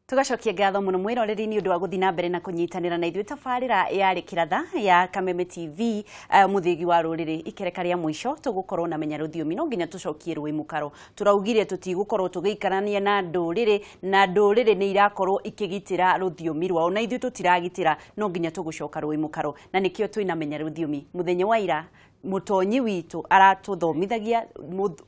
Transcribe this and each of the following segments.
Tugacokia ngatho muno mwiroreri ni undu wa guthi na mbere na kunyitanira na ithuĩ. Tabarĩra yarĩ Kĩratha ya Kameme TV, mũthĩgi wa rũrĩrĩ. Ikereka rĩa mũico tũgũkorwo na Menya Rũthiomi. No nginya tũcokie rũĩ mũkaro. Tũraugire tũtigũkorwo tũgĩikarania na ndũrĩrĩ, na ndũrĩrĩ nĩ irakorwo ikĩgitĩra rũthiomi rwao na ithuĩ tũtiragitĩra. No nginya tũgũcoka rũĩ mũkaro, na nĩkĩo twĩna Menya Rũthiomi. Mũthenya wa ira mũtonyi witũ aratũthomithagia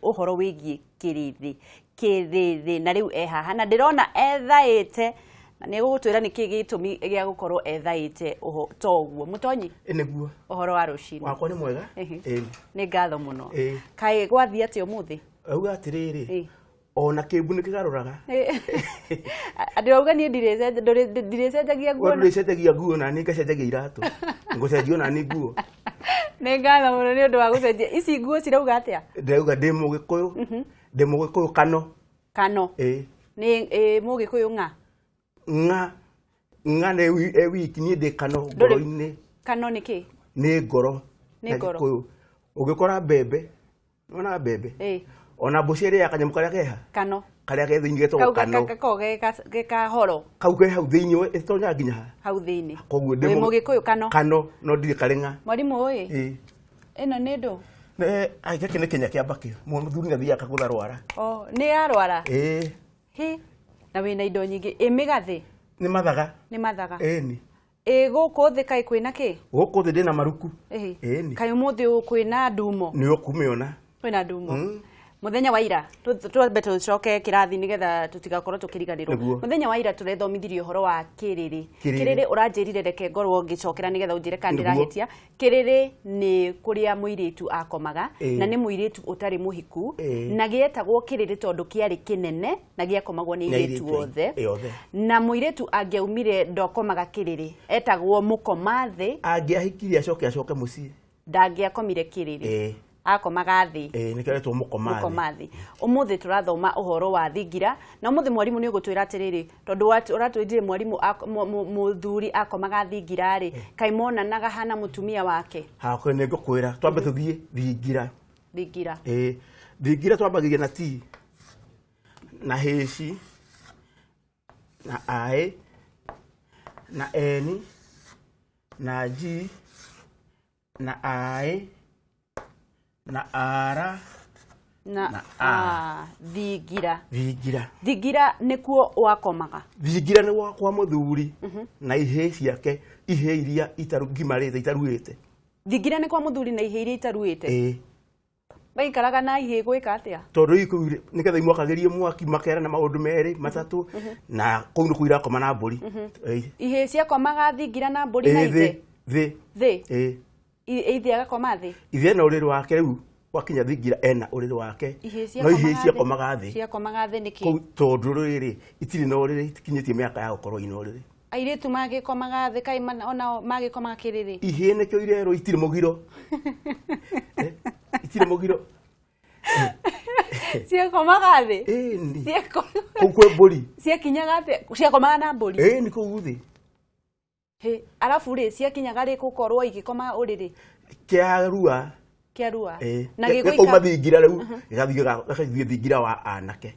ũhoro wĩgiĩ kĩrĩthĩ, kĩrĩthĩ, na rĩu e haha na ndĩrona ethaĩte, na nĩ egũgũtwĩra nĩkĩ gĩtũmi gĩa gũkorwo ethaĩte toguo. Mũtonyi? Ĩ, nĩguo. Ũhoro wa rũcinĩ? Wakwa nĩ mwega. Ĩni. Nĩ ngatho mũno. Kaĩ gwathiĩ atĩa ũmũthĩ? Auga atĩrĩrĩ, ona kĩmbu nĩ kĩgarũraga. Ndĩrauga niĩ ndirĩcenjagia nguo. We ndũrĩcenjagia nguo, na niĩ ngacenjagia iratũ, ngũcenjia ona niĩ nguo. Nĩ ngatho mũno nĩ ũndũ wa gũcenjia ici nguo. Cirauga atĩa? Ndĩrauga ndĩ Mũgĩkũyũ, ndĩ Mũgĩkũyũ kano. Kano? Ĩ. Nĩ ĩ, Mũgĩkũyũ ng'a? Ng'a ng'a nĩ e wiki, niĩ ndĩ kano ngoro-inĩ. Kano nĩ kĩ? Nĩ ngoro. Nĩ Na ngoro. Gĩkũyũ ũngĩkora mbembe, nona mbembe, ona mbũci ĩrĩa kanyamũ karĩa keha Kano. Karĩa ke thĩinĩ getagwo kau kano. Gakoragwo ge kahoro. Kau ke hau thĩinĩ, ĩtonyaga nginya ha hau thĩinĩ. Koguo ndĩ Wĩ Mũgĩkũyũ kano. Kano, no ndirĩ karĩng'a. Mwarimũ ũyĩ? Ĩ. Ĩno nĩ ndũ? Ai, gĩkĩ nĩ kĩnya kĩa mbakĩ. Mũthuri nĩ athiaga akagũtha rwara. O nĩ yarwara? Ĩ. Hĩ, na wĩna indo nyingĩ. Ĩ mĩgathĩ? Nĩ mathaga. Nĩ mathaga? Ĩni. Ĩ gũkũ thĩ kaĩ kwĩna kĩ? Gũkũ thĩ ndĩna maruku. Ĩhĩ. Ĩni. Kaĩ ũmũthĩ ũyũ kwĩna ndumo? Nĩ ũkũmĩona. Kwĩna ndumo. Mũthenya wa ira twambe tũcoke kĩrathi nĩgetha tũtigakorwo tũkĩriganĩrwo. Nĩguo. Mũthenya wa ira tũrethomithirie ũhoro wa kĩrĩrĩ. Kĩrĩrĩ. Kĩrĩrĩ ũranjĩrire reke ngorwo ngĩcokera nĩgetha ũnjĩre kana Nĩguo. ndĩrahĩtia. Kĩrĩrĩ nĩ kũrĩa mũirĩtu akomaga, na nĩ mũirĩtu ũtarĩ mũhiku, na gĩetagwo kĩrĩrĩ tondũ kĩarĩ kĩnene na gĩakomagwo nĩ Nĩ airĩtu airĩtu othe. Othe. Na mũirĩtu angĩaumire ndokomaga kĩrĩrĩ, etagwo mũkoma thĩ. Angĩahikirie acoke mũciĩ. Ndangĩakomire kĩrĩrĩ. Akomaga thĩ. Ĩ, nĩkĩo aretwo mũkoma thĩ. Mũkoma thĩ. Ũmũthĩ tũrathoma ũhoro wa thingira, na ũmũthĩ mwarimũ nĩ ũgũtwĩra atĩrĩrĩ, tondũ ũratwĩrire mwarimũ mũthuri akomaga thingira rĩ, kaĩ monanaga hana mũtumia wake? Hakwa nĩ ngũkwĩra twambe tũthiĩ thingira. Thingira. Ĩ, thingira twambagĩria na T na H na I na N na G na I na R na na A. A. Thingira. Thingira. Thingira nĩkuo wakomaga? Thingira nĩ kwa mũthuri na ihĩĩ ciake, ihĩĩ iria ngimarĩte, itaruĩte. Thingira nĩ kwa mũthuri na ihĩĩ iria itaruĩte? Ĩ. Maikaraga na ihĩĩ gwĩka atĩa? Tondũ ii kũu rĩ, nĩgetha imwakagĩrie mwaki, makerana maũndũ merĩ matatũ, na kũu nĩkuo irakoma na mbũri. Ĩ. Ihĩĩ ciakomaga thingira na mbũri na Ĩ, thĩ. Ithe? Thĩ. Thĩ? Ĩ. Ithe agakoma thĩ? Ithe ena ũrĩrĩ wake rĩu, wakinya thingira ena ũrĩrĩ wake. Ihĩĩ No ihĩĩ ciakomaga thĩ? Ciakomaga thĩ. Ciakomaga thĩ nĩkĩ? Kũu tondũ rĩrĩ, itirĩ na ũrĩrĩ, itikinyĩtie mĩaka ya gũkorwo ina ũrĩrĩ. Airĩtu magĩkomaga thĩ kaĩ onao magĩkomaga kĩrĩrĩ? Ihĩĩ nĩkĩo irerwo itirĩ mũgiro. Itirĩ mũgiro. Ciakomaga thĩ? Ĩni. Kũu kwĩ mbũri. Ciakinyaga atĩa? Ciakomaga na mbũri? Ĩni, kũu thĩ. Hĩ, arabu rĩ, ciakinyaga rĩ gũkorwo igĩkoma ũrĩrĩ? Kĩarua. Kĩarua? Ĩ. Na gĩkauma gĩgũikara thingira rĩu, gĩgathiĩ gĩgathiĩ thingira wa anake.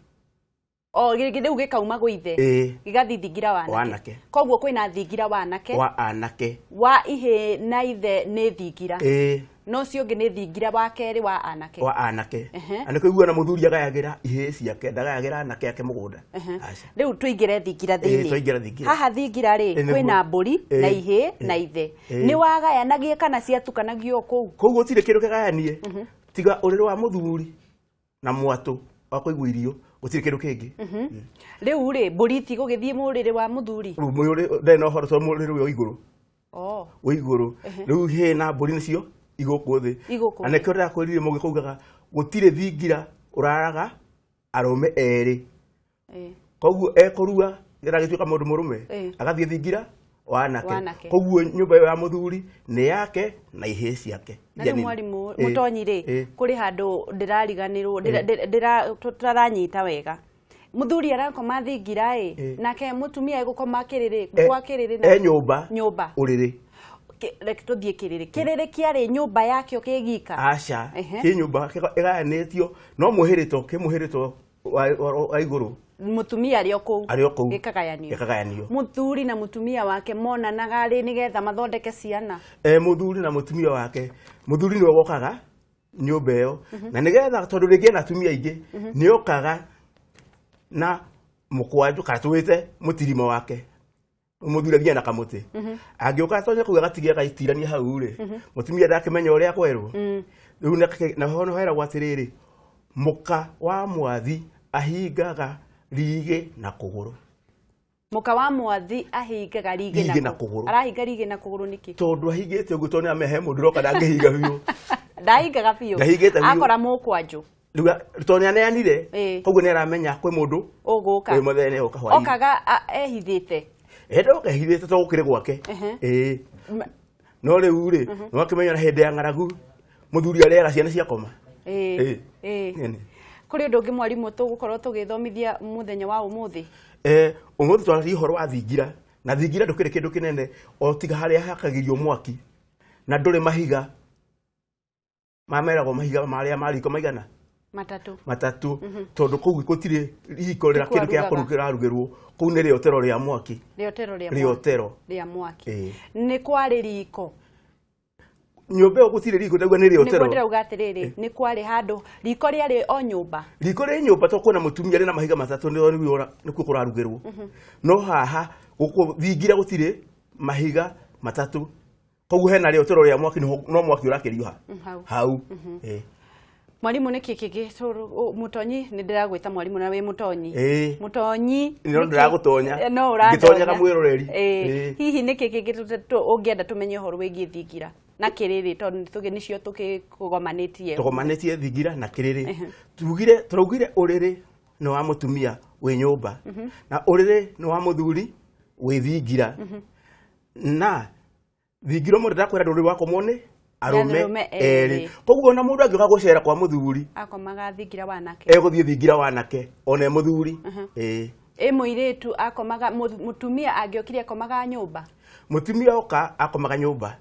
O rĩu gĩkauma gwĩ ithe? Ĩ. Gĩgathiĩ thingira wa Wa anake. Anake. Koguo kwĩna thingira wa anake. Wa anake. Wa ihĩĩ na ithe nĩ thingira. Ĩ. No ũcio ũngĩ nĩ thingira wa kerĩ wa anake. Wa anake. Na nĩkĩo iguana mũthuri agayagĩra ihĩĩ ciake, ndagayagĩra anake ake mũgũnda. Aca. Rĩu tũingĩre thingira thĩinĩ. Twaingĩra thingira. Haha thingira rĩ, Ĩ, nĩguo. kwĩna mbũri na ihĩĩ na ithe. Nĩ wagayanagie kana ciatukanagio kũu? Kũu gũtirĩ kĩndũ kĩgayanie tiga ũrĩrĩ wa mũthuri na mwatũ wa kũigua irio, gũtirĩ kĩndũ kĩngĩ. Rĩu rĩ, mbũri itigũgĩthiĩ mũrĩrĩ wa mũthuri? Rĩu mũrĩrĩ ndarĩ na ũhoro tondũ mũrĩrĩ wĩ igũrũ. Wĩ igũrũ. Rĩu hĩ na mbũri nĩcio igũkũ thĩ. Igũkũ Na thĩ. nĩkĩo ndĩrakwĩrire mũgĩkũyũ ugaga gũtirĩ thingira ũraraga arũme erĩ. Koguo ekũrua nĩgetha agĩtuĩka mũndũ mũrũme, agathiĩ thingira wa anake. Wa anake. Koguo nyũmba ĩyo ya mũthuri nĩ yake na ihĩĩ ciake Na iria rĩu nini. mwarimũ Ĩ, mũtonyi rĩ, kũrĩ handũ ndĩrariganĩrwo, tũtaranyita wega. Mũthuri arakoma thingira ĩ, nake mũtumia egũkoma kĩrĩrĩ, kwa kĩrĩrĩ na E nyũmba. Nyũmba. Ũrĩrĩ. Reke tũthiĩ kĩrĩrĩ. Kĩrĩrĩ kĩarĩ nyũmba yakĩo kĩgika? Aca. Kĩ nyũmba ĩgayanĩtio no mũhĩrĩto, kĩ mũhĩrĩto wa igũrũ. Mutumia arĩ o kũu. Arĩ o kũu. Gĩkagayanio. Gĩkagayanio. Mũthuri na mũtumia wake monanaga rĩ nĩgetha mathondeke ciana? Mũthuri na mũtumia wake, mũthuri nĩwe wokaga nyũmba ĩyo na nĩgetha tondũ rĩngĩ ena atumia aingĩ nĩokaga na mũkwanjũ kana tũwĩte mũtirima wake. Mũthuri athiaga na kamũtĩ. Angĩũka atonye kũu agatigia agaitirania hau rĩ, mũtumia ndakĩmenya ũrĩa akwerwo. Rĩu naho heragwo atĩrĩrĩ, mũka wa mwathi ahingaga rigĩ na kũgũrũ. Mũka wa mwathi ahingaga rigĩ na kũgũrũ. Arahinga rigĩ na kũgũrũ nĩkĩ? Tondũ ahingĩte ũguo tondũ nĩamenya he mũndũ ũroka ndangĩhinga biũ. Ndahingaga biũ. Ndahingĩte biũ. Akora mũkwanjũ. Rĩu tondũ nĩaneanire, koguo nĩaramenya kwĩ mũndũ ũgũka. Kwĩ mũthenya nĩegũka hwaĩ-inĩ. Okaga ehithĩte. Ndoka ehithĩte tondũ gũkĩrĩ gwake. No rĩu rĩ, nĩwakĩmenya na hĩndĩ ya ng'aragu mũthuri arĩaga ciana ciakoma. Kũrĩ ũndũ ũngĩ mwarimũ tũgũkorwo tũgĩthomithia mũthenya wa ũmũthĩ? Ũmũthĩ twararia ũhoro wa thingira, na thingira ndũkĩrĩ kĩndũ kĩnene o tiga harĩa hakagĩrio mwaki na ndũrĩ mahiga mameragwo mahiga marĩa ma riko maigana matatũ tondũ kũu gũtirĩ riko rĩa kĩndũ kĩa kũrugĩrwo, kũu nĩ rĩotero rĩa mwaki. Rĩotero rĩa mwaki. Nĩ kwarĩ riko nyũmba ĩyo gũtirĩ riko, ndauga nĩ rĩotero. Nĩguo ndĩrauga atĩrĩrĩ, nĩ kwarĩ handũ riko rĩarĩ o nyũmba. Riko rĩ nyũmba tondũ kwĩna mũtumia rĩna mahiga matatũ nĩkuo kũrarugĩrwo. No haha gũkũ thingira gũtirĩ mahiga matatũ, koguo hena rĩotero rĩa mwaki, no mwaki ũrakĩrio hau. Mwarimu nĩkĩ kĩngĩ mũtonyi? Nĩ ndĩragwĩta mwarimũ na wĩ mũtonyi. Mũtonyi no ndĩragũtonya. No ũrantonya. Ngĩtonyaga mwĩroreri. Hihi nĩkĩ kĩngĩ ũngĩenda tũmenye ũhoro wĩgiĩ thingira na kĩrĩrĩ, tondũ nĩcio tũkĩgomanĩtie? Tũgomanĩtie thingira na kĩrĩrĩ. Tũraugire ũrĩrĩ nĩ wa mũtumia wĩ nyũmba na ũrĩrĩ nĩ wa mũthuri wĩ thingira. Na thingira ũmwe ndakwĩra ndũrĩ wakomwo nĩ arũme erĩ. Koguo ona mũndũ angĩũka gũcera kwa mũthuri akomaga thingira wanake, egũthiĩ thingira wanake ona e mũthuri. Ĩ mũirĩtu akomaga, mũtumia angĩokire akomaga nyũmba? Mũtumia oka akomaga nyũmba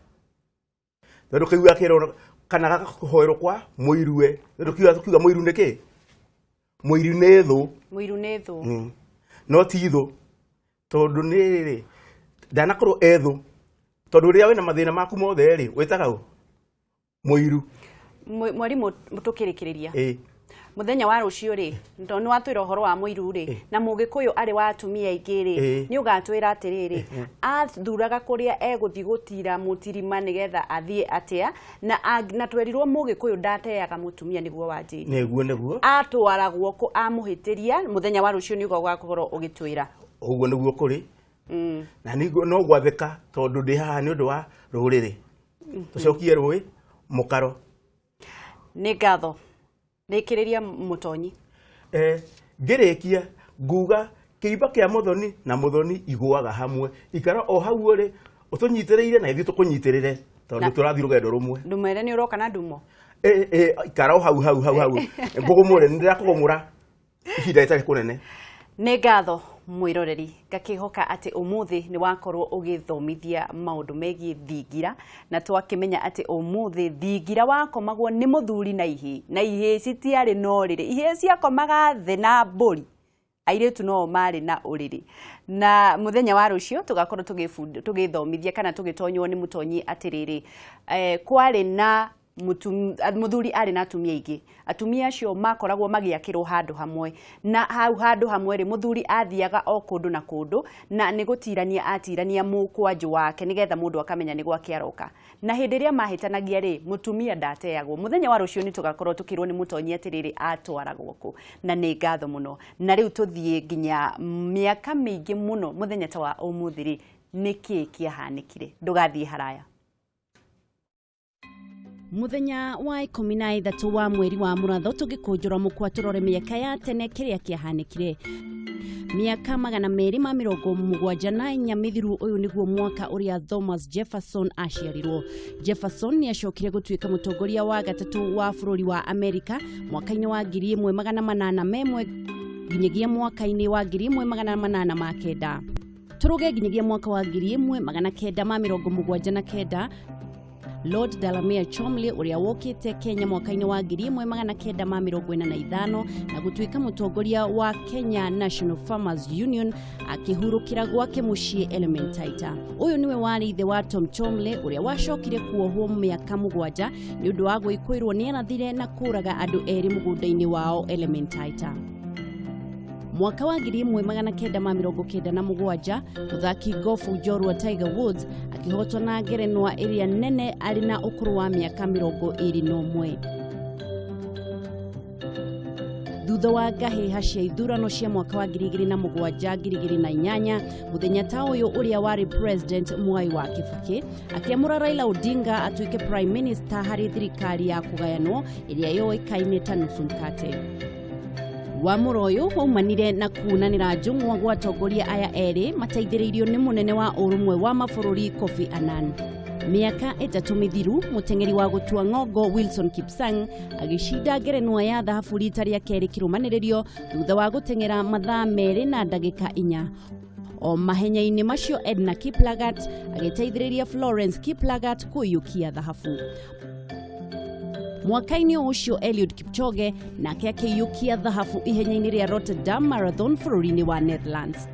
tondũ kĩu akĩrwo kana gakahoerwo kwa mũirue, tondũ kiuga mũiru nĩ kĩ? Mũiru nĩ thũ. Mũiru nĩ thũ. No ti thũ tondũ nĩ rĩrĩ ndanakorwo e thũ, tondũ rĩrĩa wĩna mathĩna maku mothe rĩ wĩtaga ũ? Mũiru. Mwarimũ tũkĩrĩkĩrĩria mũthenya wa rũciũ rĩ, tondũ nĩ watwĩra ũhoro wa mũiru rĩ, na mũgĩkũyũ arĩ wa atumia aingĩ rĩ, nĩ ũgatwĩra atĩrĩrĩ, athuraga kũrĩa egũthiĩ gũtira mũtirima nĩgetha athiĩ atĩa, na twerirwo mũgĩkũyũ ndateaga mũtumia nĩguo wanjĩrie. Nĩguo nĩguo atwaragwo kũ amũhĩtĩria. Mũthenya wa rũciũ nĩ ũgakorwo ũgĩtwĩra ũguo nĩguo kũrĩ. Na nĩguo no gwathĩka tondũ ndĩ haha nĩ ũndũ wa rũrĩrĩ. Tũcokie rũĩ mũkaro. Nĩ ngatho. Rĩkĩrĩria mũtonyi. Ngĩrĩkia nguga kĩimba kĩa mũthoni na mũthoni igũaga hamwe. Ikara o hau ũrĩ ũtũnyitĩrĩire na ithuĩ tũkũnyitĩrĩre tondũ tũrathiĩ rũgendo rũmwe. Ndũmere nĩ ũroka na ndumo? Ikara o hau hau hau hau. Ngũgũmũre, nĩ ndĩrakũgũmũra ihinda rĩtarĩ kũnene. Nĩ ngatho mwĩroreri, ngakĩhoka atĩ ũmũthĩ nĩ wakorwo ũgĩthomithia maũndũ megiĩ thingira, na twakĩmenya atĩ ũmũthĩ thingira wakomagwo nĩ mũthuri na ihĩĩ, na ihĩĩ citiarĩ na ũrĩrĩ, ihĩĩ ciakomaga thĩ na mbũri, airĩtu no marĩ na ũrĩrĩ. Na mũthenya wa rũciũ tũgakorwo tũgĩthomithia kana tũgĩtonywo nĩ mũtonyi atĩrĩrĩ, kwarĩ na mũthuri arĩ na atumia aingĩ. Atumia acio makoragwo magĩakĩrwo handũ hamwe, na hau handũ hamwe rĩ mũthuri athiaga o kũndũ na kũndũ, na nĩ gũtirania atirania mũkwanjũ wake nĩgetha mũndũ akamenya nĩ gwake aroka. Na hĩndĩ ĩrĩa mahĩtanagia rĩ, mũtumia ndateagwo. Mũthenya wa rũciũ nĩ tũgakorwo tũkĩrwo nĩ mũtonyi atĩrĩrĩ atwaragwo kũ. Na nĩ ngatho mũno. Na rĩu tũthiĩ nginya mĩaka mĩingĩ mũno mũthenya ta wa ũmũthĩ rĩ, nĩkĩ kĩahanĩkire? Ndũgathiĩ haraya. Mũthenya wa 13 wa mweri wa Mũratho tũgĩkũnjũra mũkwa tũrore mĩaka ya tene kĩrĩa kĩahanĩkire. Mĩaka 274 mĩthiru, ũyũ nĩguo mwaka ũrĩa Thomas Jefferson aciarirwo. Jefferson nĩ acokire gũtuĩka mũtongoria wa gatatũ wa bũrũri wa Amerika mwaka-inĩ wa 1801 nginyagia mwaka-inĩ wa 1809. Tũrũge nginyagia mwaka wa 1979 Lord Delamere Cholmondeley ũrĩa wokĩte Kenya mwaka-inĩ wa 1945 na gũtuĩka mũtongoria wa Kenya National Farmers Union akĩhurũkĩra gwake mũciĩ Elementaita. Ũyũ nĩwe warĩ ithe wa Tom Cholmondeley ũrĩa wacokire kuohwo mĩaka 7 nĩ ũndũ wa gwĩkũĩrwo nĩ arathire na kũraga andũ erĩ mũgũnda-inĩ wao Elementaita. Mwaka wa 1997 mũthaki gofu njorua Tiger Woods akĩhotwo na ngerenwa ĩrĩa nene arĩ na ũkũrũ wa mĩaka 21. Thutha wa ngahĩha cia ithurano cia mwaka wa 2007 2008 mũthenya ta ũyũ ũrĩa warĩ President Mwai wa Kibaki akĩamũra Raila Odinga atuĩke Prime Minister harĩ thirikari ya kũgayanwo ĩrĩa yoĩkaine ta nusu mkate. Wamũro ũyũ waumanire na kunanĩra njũng'wa gwa atongoria aya erĩ mateithĩrĩirio nĩ mũnene wa ũrũmwe wa mabũrũri Kofi Annan. Mĩaka 3 mĩthiru mũteng'eri wa gũtua ng'ongo Wilson Kipsang agĩcinda ngerenwa ya thahabu rita rĩa kerĩ kĩrũmanĩrĩrio thutha wa gũteng'era mathaa 2 na ndagĩka 4. O mahenya-inĩ macio Edna Kiplagat agĩteithĩrĩria Florence Kiplagat kũiyũkia thahabu. Mwaka-inĩ ũcio Eliud Kipchoge nake akĩiyũkia thahabu ihenya-inĩ rĩa Rotterdam Marathon bũrũri-inĩ wa Netherlands.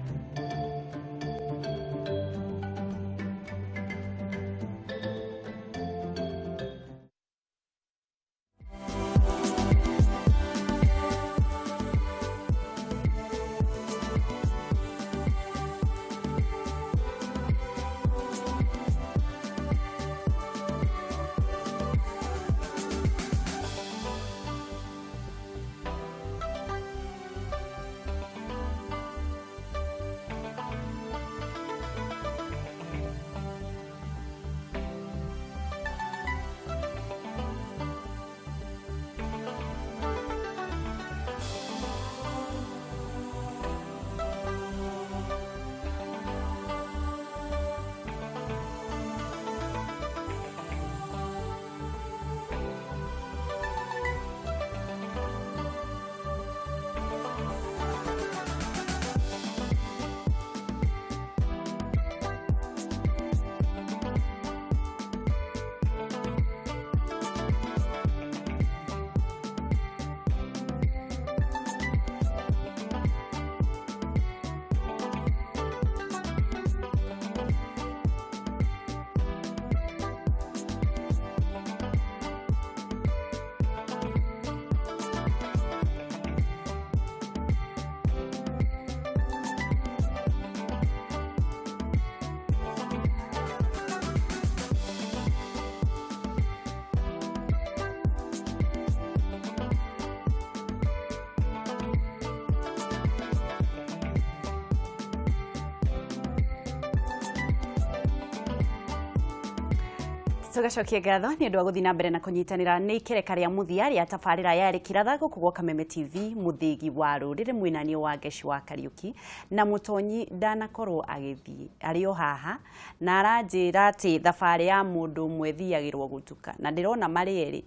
Tugacokia ngatho nĩ ũndũ wa gũthiĩ na mbere na kũnyitanĩra nĩ ikereka rĩa mũthia rĩa tabarĩra ya Rĩkĩratha gũkũ gwa Kameme TV mũthĩgi wa rũrĩrĩ mwĩnanio wa Ngeci wa Kariũki na mũtonyi ndanakorwo agĩthiĩ arĩ o haha na aranjĩra atĩ thabarĩ ya mũndũ ũmwe ĩthiagĩrwo gũtuka na ndĩrona marĩ erĩ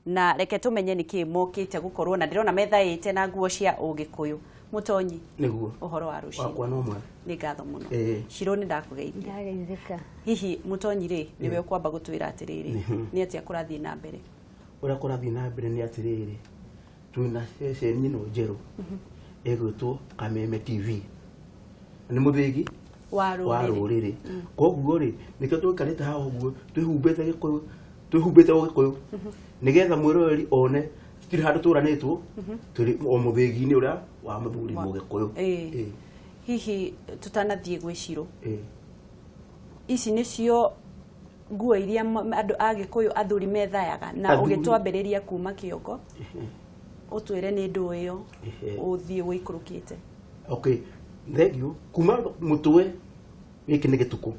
na reke tũmenye nĩkĩ mokĩte gũkorwo na ndĩrona methaĩte na nguo cia ũgĩkũyũ. Mũtonyi nĩguo ũhoro wa rũciũ wakwa no mwega nĩ ngatho mũno. Shiro nĩ ndakũgeithia. Ndageithĩka. Hihi mũtonyi rĩ nĩwe ũkwamba gũtwĩra atĩrĩrĩ nĩ atĩa kũrathiĩ na mbere? Ũrĩa kũrathiĩ na mbere nĩ atĩrĩrĩ twĩna ceceni ĩno njerũ ĩgwĩtwo Kameme TV nĩ mũthĩgi wa rũrĩrĩ. Koguo rĩ nĩkĩo tũikarĩte haha ũguo twĩhumbĩte gĩkũyũ twĩhumbĩte ũgĩkũyũ nĩgetha mwĩroreri one tũtirĩ handũ tũranĩtwo tũrĩ o mũthĩgi-inĩ ũrĩa wa mũthuri mũgĩkũyũ. Hihi tũtanathiĩ gwĩ Shiro ici nĩcio nguo iria andũ a Gĩkũyũ athuri methayaga na ũgĩtwambĩrĩria kuma kĩongo ũtwĩre nĩ ndũ ĩyo ũthiĩ wĩikũrũkĩte. Okay, thank you. Kuma mũtwe gĩkĩ nĩ gĩtukũ.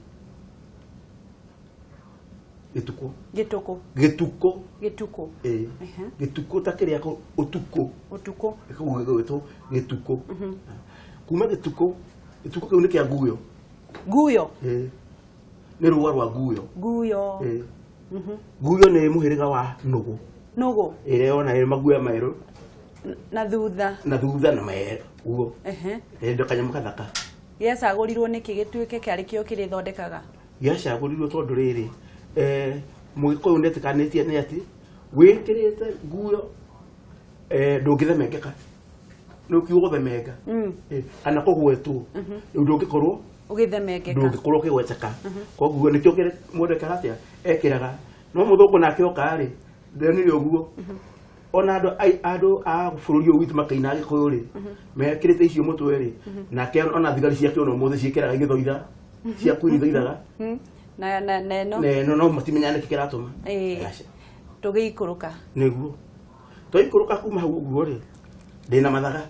Gĩtukũ. Gĩtukũ. Gĩtukũ. Gĩtukũ. Gĩtukũ ta kĩrĩa ũtukũ. Ũtukũ. Gĩgwĩtwo gĩtukũ. Kuma gĩtukũ, gĩtukũ kĩu nĩ kĩa nguyo. Nguyo? Nĩ rũa rwa nguyo. Nguyo. Nguyo nĩ mũhĩrĩga wa nũgũ. Nũgũ. Ĩrĩa yona ĩrĩ maguoya merũ. Na thutha. Na thutha na merũ. Guo. Ĩndo kanyamũ gathaka. Gĩacagũrirwo nĩkĩ gĩtuĩke kĩarĩ kĩo kĩrĩthondekaga? Gĩacagũrirwo tondũ rĩrĩ Mũgĩkũyũ nĩetĩkanĩtie nĩ atĩ wĩkĩrĩte nguo ndũngĩthemengeka. Nĩ ũkiuga gũthemenga. Kana kũgwetwo. Rĩu ndũngĩkorwo Ũgĩthemengeka. Ndũngĩkorwo ũkĩgweteka. Koguo nĩkĩo mũndũ ekaga atĩa? Ekĩraga. No mũthũngũ nake oka rĩ, ndonire ũguo. Ona andũ a bũrũri ũyũ witũ makĩina Gĩkũyũ rĩ, mekĩrĩte icio mũtwe rĩ, nake ona thigari ciake ona ũmũthĩ ciĩkĩraga igĩthoitha, cia queen ithoithaga. Na ĩno. Na ĩno no matimenyaga nĩkĩ kĩratũma. Aca. Tũgĩikũrũka. Nĩguo. Twaikũrũka kuma hau ũguo rĩ, ndĩna mathaga.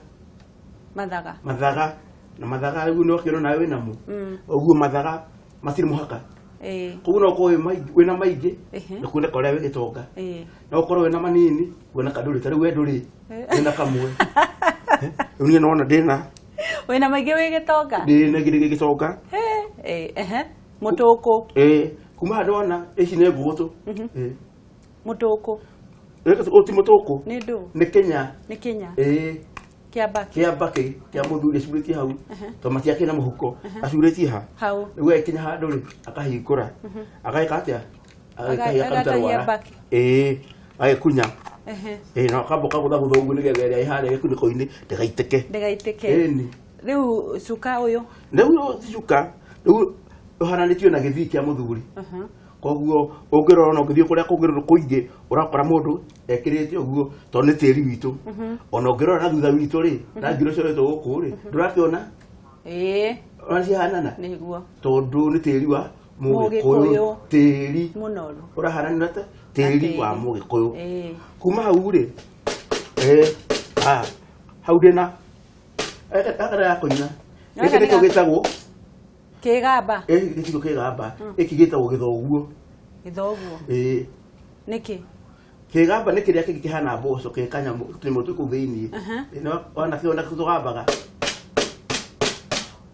Mathaga. Mathaga. Na mathaga rĩu nĩ wakĩona nawe wĩnamo. Ũguo mathaga matirĩ mũhaka. Koguo no ũkorwo wĩna maingĩ, na kuoneka ũrĩa wĩ gĩtonga. No ũkorwo wĩna manini, kuoneka ndũrĩ. Ta rĩu we ndũrĩ, wĩna kamwe. Rĩu niĩ nona ndĩna. Wĩna maingĩ wĩ gĩtonga? Ndĩna gĩrĩ gĩtonga. Mũtũkũ. Kuma handũ ona, ici nĩ ngũgũtũ. Mũtũkũ. Ũyũ ti mũtũkũ. Nĩ ndũ? Nĩ kĩnya. Nĩ kĩnya. Kĩa mbakĩ. Kĩa mbakĩ, kĩa mũthuri acurĩtie hau. Tondũ matiakĩrĩ na mũhuko. Acurĩtie ha? Hau. Rĩu agĩkinya handũ rĩ, akahingũra. Agagĩka atĩa? Agagĩkahia akaruta Agatahia rwara. mbakĩ. Agĩkunya. Na akamba kagũthagũtha ũguo nĩgetha ĩrĩa ĩ harĩa gĩkunĩko-inĩ ndĩgaitĩke. Ndĩgaitĩke. Ĩni. Rĩu cuka ũyũ? Rĩu ũyũ ti cuka. Rĩu ũhananĩtio na gĩthii kĩa mũthuri. Koguo ũngĩrora ona ũngĩthiĩ kũrĩa kũngĩ rũrũ kũingĩ, ũrakora mũndũ ekĩrĩte ũguo tondũ nĩ tĩri witũ. Ona ũngĩrora na thutha witũ rĩ, rangi ũrĩa ũcoretwo gũkũ rĩ, ndũrakĩona? Ona ciahanana? Nĩguo. Tondũ nĩ tĩri wa Mũgĩkũyũ. Mũgĩkũyũ. Tĩri. Mũnoru. Ũrahanana ta tĩri wa Tĩri. Mũgĩkũyũ. Kuma hau rĩ, hau ndĩna, gaka nĩ ga kũina. Gaka Gĩkĩ nĩ nĩkĩo ga- gĩtagwo Kĩgamba. Gĩkĩ nĩkĩo kĩgamba. Gĩkĩ gĩtagwo gĩthoguo. Gĩthoguo. Nĩkĩ? Kĩgamba nĩ kĩrĩa kĩngĩ kĩhana mboco, kĩ kanyamũ, tũnyamũ twĩ kũu thĩiniĩ. No, ona kĩo nakĩo tũgambaga.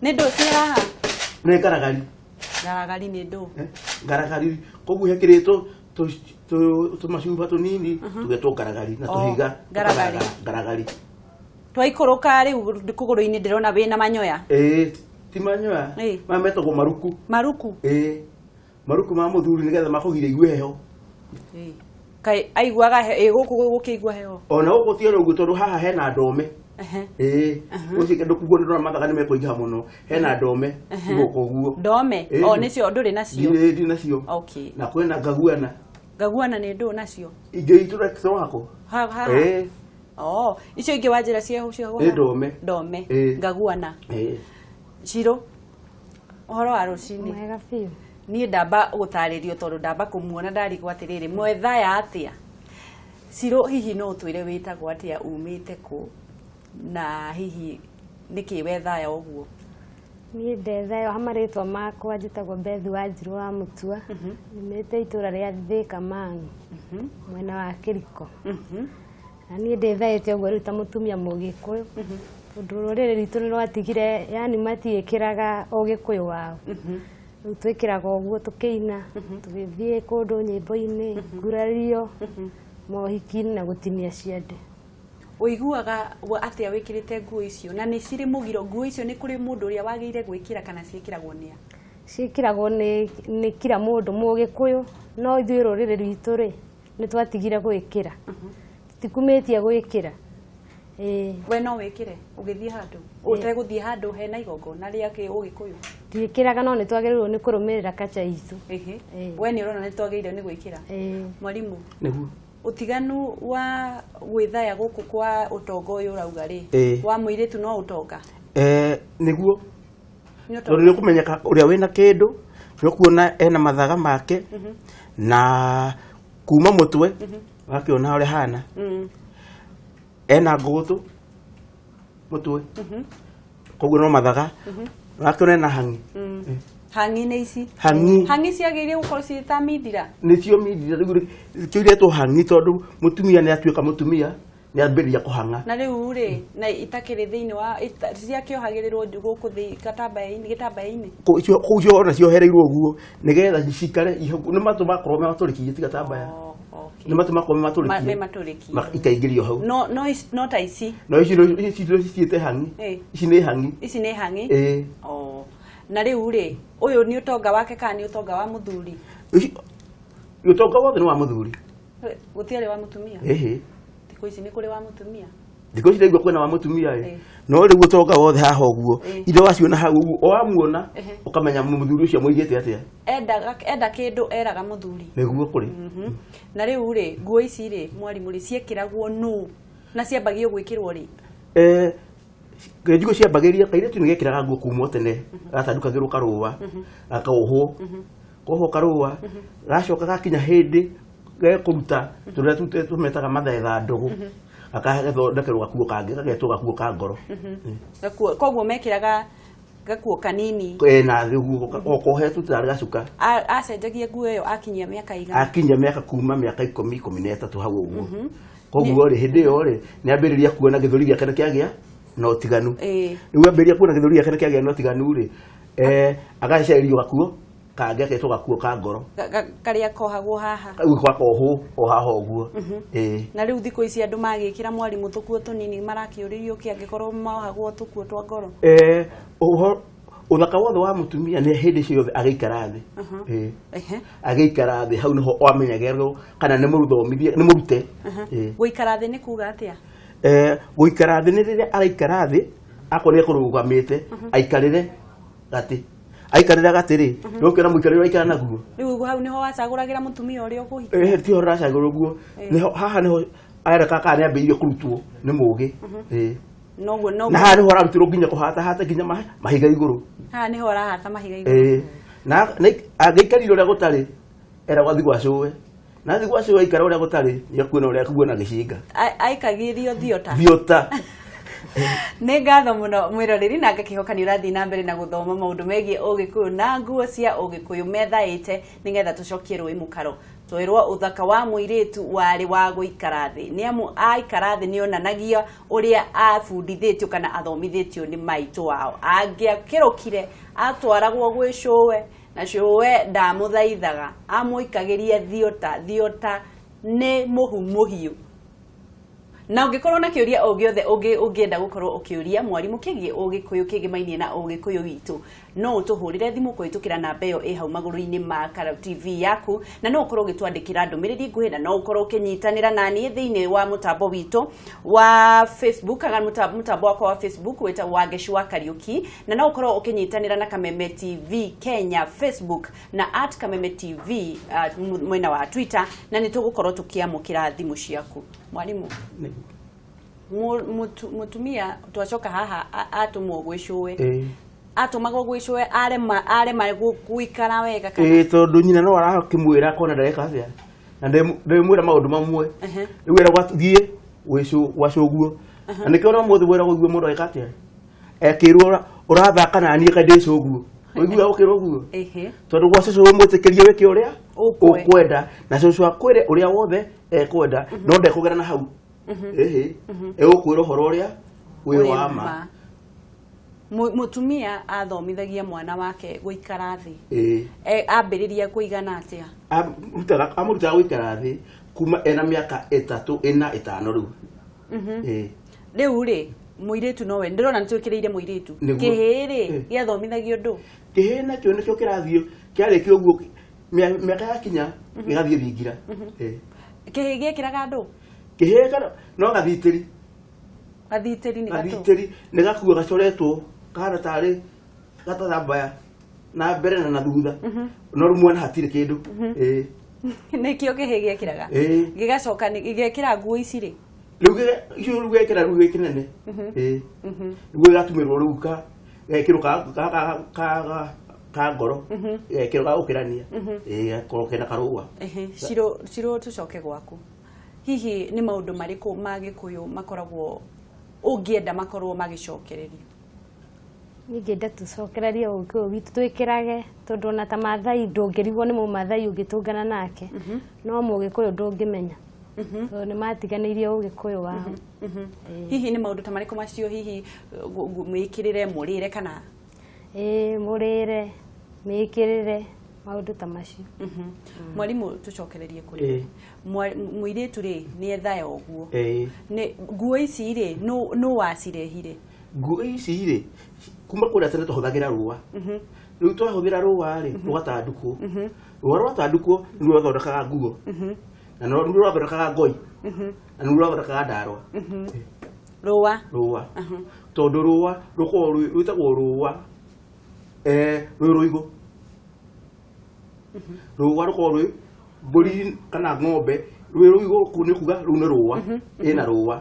Nĩ ndũ ciĩ haha? Nĩ ngaragari. Ngaragari nĩ ndũ? Ngaragari, koguo hekĩrĩtwo tũmacuba tũnini, tũgetwo ngaragari na Oh, tũhiga. ngaragari. Ngaragari. Twaikũrũka rĩu kũgũrũ-inĩ ndĩrona wĩna manyoya. Ti manyoya. Maya metagwo maruku. Maruku? Maruku ma mũthuri nĩgetha makũgirie igue heho. Kaĩ aiguaga gũkũ gũkĩigua heho? Ona gũkũ ti ũguo tondũ haha hena ndome. Ũcio kĩndũ kuguo nĩ ndona mathaga nĩ mekũingĩha mũno. Hena ndome gũkũ ũguo. Ndome? O, nĩcio ndũrĩ nacio? Ndirĩ, ndirĩ nacio. Na kwĩna ngaguana. Ngaguana nĩ ndũ nacio? Ingĩ itũra tũrako. Ha, ha, ha. Oh, icio ingĩ wanjĩra cia cia Nĩ ndome. Ndome. Ngaguana. Ciro, ũhoro wa rũcinĩ? Mwega biũ. Niĩ ndamba gũtarĩrio tondũ ndamba kũmuona ndarigwo atĩrĩrĩ, mwethaya atĩa? Ciro, hihi no ũtwĩre wĩtagwo atĩa, umĩte kũ, na hihi nĩkĩ wethaya ũguo? Niĩ ndethaya ha marĩtwa makwa njĩtagwo Beth Wanjirũ wa Mũtua. Nyumĩte itũra rĩa Thika Mang'u, mwena wa Kĩriko. Na niĩ ndĩthaĩte ũguo rĩu ta mũtumia Mũgĩkũyũ. Tondũ rũrĩrĩ rwitũ nĩ rwatigire, yani matiĩkĩraga ũgĩkũyũ wao. Rĩu twĩkĩraga ũguo tũkĩina, tũgĩthiĩ kũndũ nyĩmbo-inĩ, ngurario, mohiki-inĩ na gũtinia ciande. Ũiguaga atĩa wĩkĩrĩte nguo icio? Na nĩ cirĩ mũgiro nguo icio nĩ kũrĩ mũndũ ũrĩa wagĩrĩire gwĩkĩra kana ciĩkĩragwo nĩ a? Ciĩkĩragwo nĩ kila mũndũ Mũgĩkũyũ, no ithuĩ rũrĩrĩ rwitũ rĩ, nĩ twatigire gwĩkĩra. Tutikumĩtie gwĩkĩra. We no wĩkĩre ũgĩthiĩ handũ? Ũtegũthiĩ handũ hena igongona rĩa Ũgĩkũyũ? Ndiĩkĩraga, no nĩ twagĩrĩirwo nĩ kũrũmĩrĩra kacha itũ. We nĩ ũrona nĩ twagĩrĩire nĩ gwĩkĩra? Mwarimu, Nĩguo. ũtiganu wa gwĩthaya gũkũ kwa ũtonga ũyũ ũrauga rĩ, wa mũirĩtu no ũtonga? Nĩguo. Nĩ ũtonga. Tondũ nĩ ũkũmenyeka ũrĩa wĩna kĩndũ, nĩ ũkuona ena mathaga make, na kuma mũtwe, wakĩona ũrĩa hana. Ena ngũgũtũ mũtwe. Koguo no mathaga. Wakĩona ena hang'i. Hang'i nĩ ici? Hang'i. Hang'i ciagĩrĩire gũkorwo ciĩ ta mindira? Nĩcio mindira, rĩu rĩ, kĩu iretwo hang'i tondũ mũtumia nĩ atuĩka mũtumia, nĩ ambĩrĩria kũhang'a. Na rĩu rĩ, na itakĩrĩ thĩinĩ wa, ciakĩohagĩrĩrwo gũkũ thĩ, gĩtambaya-inĩ? Kũu icio ona ciohereirwo ũguo, nĩgetha cikare ihoku, nĩ matũ makorwo me matũrĩkie, ti gatambaya. Oh, okay. Nĩ matũ makorwo me matũrĩkie. Me matũrĩkie. Ikaingĩrio hau. No, no ici, no ta ici. No ici, no ici, no ici ciĩte hang'i. Ici nĩ hang'i. Ici nĩ hang'i? Oh. Na rĩu rĩ, ũyũ nĩ ũtonga wake kana nĩ ũtonga wa mũthuri? Ici, Ũtonga wothe nĩ wa mũthuri. Gũtiarĩ wa mũtumia? Ĩhĩ. Thikũ ici nĩ kũrĩ wa mũtumia? Thikũ ici ndaigua kwĩna wa mũtumia ĩ. Ĩ. No rĩu ũtonga wothe haha ũguo, Ĩ. indo waciona hau ũguo, o wamuona Ehe. ũkamenya mũthuri ũcio amũigĩte atĩa. Enda kĩndũ eraga mũthuri. Nĩguo kũrĩ. Na rĩu rĩ, nguo ici rĩ, mwarimũ rĩ, ciekĩragwo nũ na ciambagio gwĩkĩrwo rĩ? Njiguo ciambagĩria kairĩtu nĩ gekĩraga nguo kuma o tene, gatandukagĩrwo karũa, gakohwo, kohwo karũa, gacoka gakinya hĩndĩ gekũruta tũrĩa tũmetaga mathetha ndũgũ, gakathondekerwo gakuo kangĩ gagetwo gakuo ka ngoro. Gakuo, koguo mekĩraga gakuo kanini. Na thĩ ũguo o kohetwo tarĩ gacuka. Acenjagia nguo ĩyo akinyia mĩaka igana? Akinyia mĩaka kuma mĩaka 10, 13 hau ũguo. Koguo rĩ, hĩndĩ ĩyo rĩ, nĩ ambĩrĩria kuona gĩthũri gĩake nĩ kĩagĩa na ũtiganu. Rĩu ambĩrĩria kuona gĩthũri gĩake nĩ kĩagĩa na ũtiganu rĩ, agacererio gakuo kangĩ agetwo gakuo ka ngoro. Karĩa kohagwo haha. Kau gakohwo o haha ũguo. Na rĩu thikũ ici andũ magĩkĩra mwarimũ tũkuo tũnini marakĩũrĩrio kĩ angĩkorwo mohagwo tũkuo twa ngoro? Ũthaka wothe wa mũtumia nĩ hĩndĩ ciothe agĩikara thĩ. Agĩikara thĩ hau nĩho wamenyagĩrwo kana nĩ mũthomithie, nĩ mũrute. Gũikara thĩ nĩ kuga atĩa? Gũikara thĩ nĩ rĩrĩa araikara thĩ, akorwo nĩ ekũrũgamĩte, aikarĩre gatĩ. Aikarĩra gatĩ rĩ, nĩ ũkĩona mũikarĩre ũraikara naguo. Rĩu hau nĩho wacagũragĩra mũtumia ũrĩa ũkũhikia? Tiho ũracagũra ũguo. Nĩho, haha nĩho areka kana nĩambĩrĩirie kũrutwo nĩ mũgĩ. Noguo, noguo. Na haha nĩho ararutĩrwo nginya kũhatahata nginya mahiga igũrũ. Haha nĩho arahata mahiga igũrũ. Na angĩikarire ũrĩa gũtarĩ, eragwo athiĩ gwa cũwe. Na athiĩ gwa cũwe aikara ũrĩa gũtarĩ, nĩekuona ũrĩa ekuona gĩcinga. Aikagĩrio thiota. Thiota. Nĩ ngatho mũno mwĩroreri, na ngakĩhoka nĩ ũrathiĩ na mbere na gũthoma maũndũ megiĩ ũgĩkũyũ na nguo cia ũgĩkũyũ methaĩte nĩgetha tũcokie rũĩ mũkaro. Twĩrwo ũthaka wa mũirĩtu warĩ wa gũikara thĩ, nĩ amu aikara thĩ nĩonanagia ũrĩa abundithĩtio kana athomithĩtio nĩ maitũ wao. Angĩakĩrũkire atwaragwo gwĩ cũwe, na cũwe ndamũthaithaga, amũikagĩria thiota, thiota nĩ mũhu mũhiũ. Na ũngĩkorwo na kĩũria o gĩothe ũngĩenda gũkorwo ũkĩũria mwarimũ kĩgiĩ ũgĩkũyũ kĩgĩmainie na ũgĩkũyũ witũ, no ũtũhũrĩre thimũ kũhĩtũkĩra namba ĩyo ĩ hau magũrũ-inĩ ma Karau TV yaku, na no ũkorwo ũgĩtwandĩkĩra ndũmĩrĩri nguhĩ, na no ũkorwo ũkĩnyitanĩra na niĩ thĩinĩ wa mũtambo witũ wa Facebook, kana mũtambo wakwa wa Facebook wĩtagwo Wangeci wa Kariũki, na no ũkorwo ũkĩnyitanĩra na Kameme TV Kenya Facebook na at Kameme TV mwena wa Twitter, na nĩ tũgũkorwo tũkĩamũkĩra thimũ ciaku. Mwarimu, mũtumia twacoka haha atũmwo gwĩ cũwe. Atũmagwo gwĩ cũwe arema gũikara wega kana? Tondũ nyina no arakĩmwĩra akona ndareka atĩa, na ndemwĩra maũndũ mamwe. Rĩu eragwo athiĩ gwa cũguo. Na nĩkĩo ona ũmũthĩ wĩragwo ũigue mũndũ agĩka atĩa? Ekĩrwo ũrathaka na niĩ kaĩ ndĩ cũguo. Ũiguaga ũkĩrwo ũguo? Tondũ gwa cũcũ ũmwĩtĩkĩrie wĩke ũrĩa ũkwenda, na cũcũ akwĩre ũrĩa wothe ekwenda, no ndekũgera na hau. Egũkwĩra ũhoro ũrĩa wĩ wa ma. Mũtumia athomithagia mwana wake gũikara thĩ. Ambĩrĩria kũigana atĩa? Amũrutaga gũikara thĩ kuma ena mĩaka 3, 4, 5 rĩu. Rĩu rĩ, mũirĩtu nowe, ndĩrona nĩ twĩkĩrĩire mũirĩtu. Kĩhĩĩ rĩ, gĩathomithagio ndũ? Kĩhĩĩ nakĩo nĩkĩo kĩrathiĩ, kĩarĩkia ũguo, mĩaka yakinya, gĩgathiĩ thingira. Kĩhĩĩ gĩekĩraga ndũ? Kĩhĩĩ no gathitĩri. Gathitĩri nĩ gatũ? Gathitĩri nĩ gakuo gacoretwo, kahana tarĩ gatathambaya na mbere na thutha. No rĩu mwana hatirĩ kĩndũ. Nĩkĩo kĩhĩĩ gĩekĩraga? Gĩgacoka gĩgekĩra nguo ici rĩ? Rĩu icio rĩu gĩekĩra rĩu gĩ kĩnene. Rĩu gĩgatumĩrwo rĩu gekĩrwo ka ngoro. Gekĩrwo ga gũkĩrania. Gakorwo kena karũa. Cirũ tũcoke gwaku. Hihi nĩ maũndũ marĩkũ ma Gĩkũyũ makoragwo ũngĩenda makorwo magĩcokererio? Niĩ ingĩenda tũcokererie ũgĩkũyũ witũ twĩkĩrage, tondũ ona ta Maathai ndũngĩrigwo nĩ mũmaathai ũngĩtũngana nake, no mũgĩkũyũ ndũngĩmenya. Tondũ nĩ matiganĩirie ũgĩkũyũ wao. Hihi nĩ maũndũ ta marĩkũ macio hihi mwĩkĩrĩre, mũrĩre kana? Mũrĩre, mĩkĩrĩre, maũndũ ta macio. Mwarimũ tũcokererie kũrĩ. Mũirĩtu rĩ, nĩ ethaya ũguo. Nĩ nguo ici rĩ, nũ wacirehire? Nguo ici rĩ, kuma kũrĩa tene tũhũthagĩra rũa. Rĩu twahũthĩra rũa rĩ, rũgatandukwo. Rũa rwatandukwo nĩruo rwathondekaga nguo, na nĩruo rwathondekaga ngoi, na nĩruo rwathondekaga ndarwa. Rũa. Rũa, tondũ rũa rũkoragwo rwĩtagwo rũa, rwĩ rũigũ. Rũa rũkoragwo rwĩ mbũri kana ng'ombe rwĩ rũigũ, kũu nĩ kuga rũu nĩ rũa, ĩna rũa.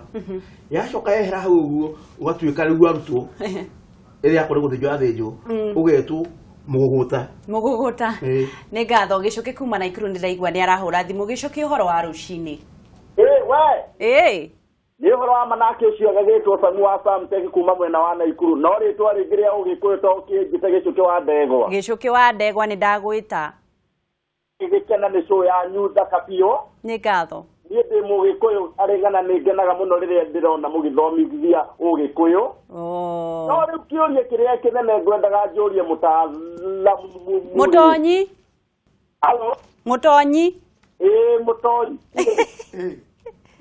Yacoka yehera hau ũguo, ũgatuĩka rĩu warutwo ĩrĩa yakorwo gũthĩnjwo yathĩnjwo, ũgetwo mũgũgũta. Mũgũgũta. Ĩĩ. Nĩ ngatho. Gĩcũkĩ kuma Naikuru, nĩ ndaigua nĩ arahũra thimũ. Gĩcũkĩ, ũhoro wa rũcinĩ? Ĩ we. Ĩĩ. Nĩ ũhoro wa manake ũcio gagĩtwo Samu wa Samtech kuma mwena wa Naikuru, no rĩtwa rĩngĩ rĩa Ũgĩkũyũ to kĩnjĩte Gĩcũkĩ wa Ndegwa. Gĩcũkĩ wa Ndegwa, nĩ ndagwĩta. Gĩkena nĩ show yanyu thaka biũ. Nĩ ngatho. Niĩ ndĩ Mũgĩkũyũ arĩgana, nĩ ngenaga mũno rĩrĩa ndĩrona mũgĩthomithia Ũgĩkũyũ. Oh. No rĩu kĩũria kĩrĩa kĩnene ngwendaga njũrie mũtaalamu. Mũtonyi. Alo. Mũtonyi. Ĩĩ, mũtonyi.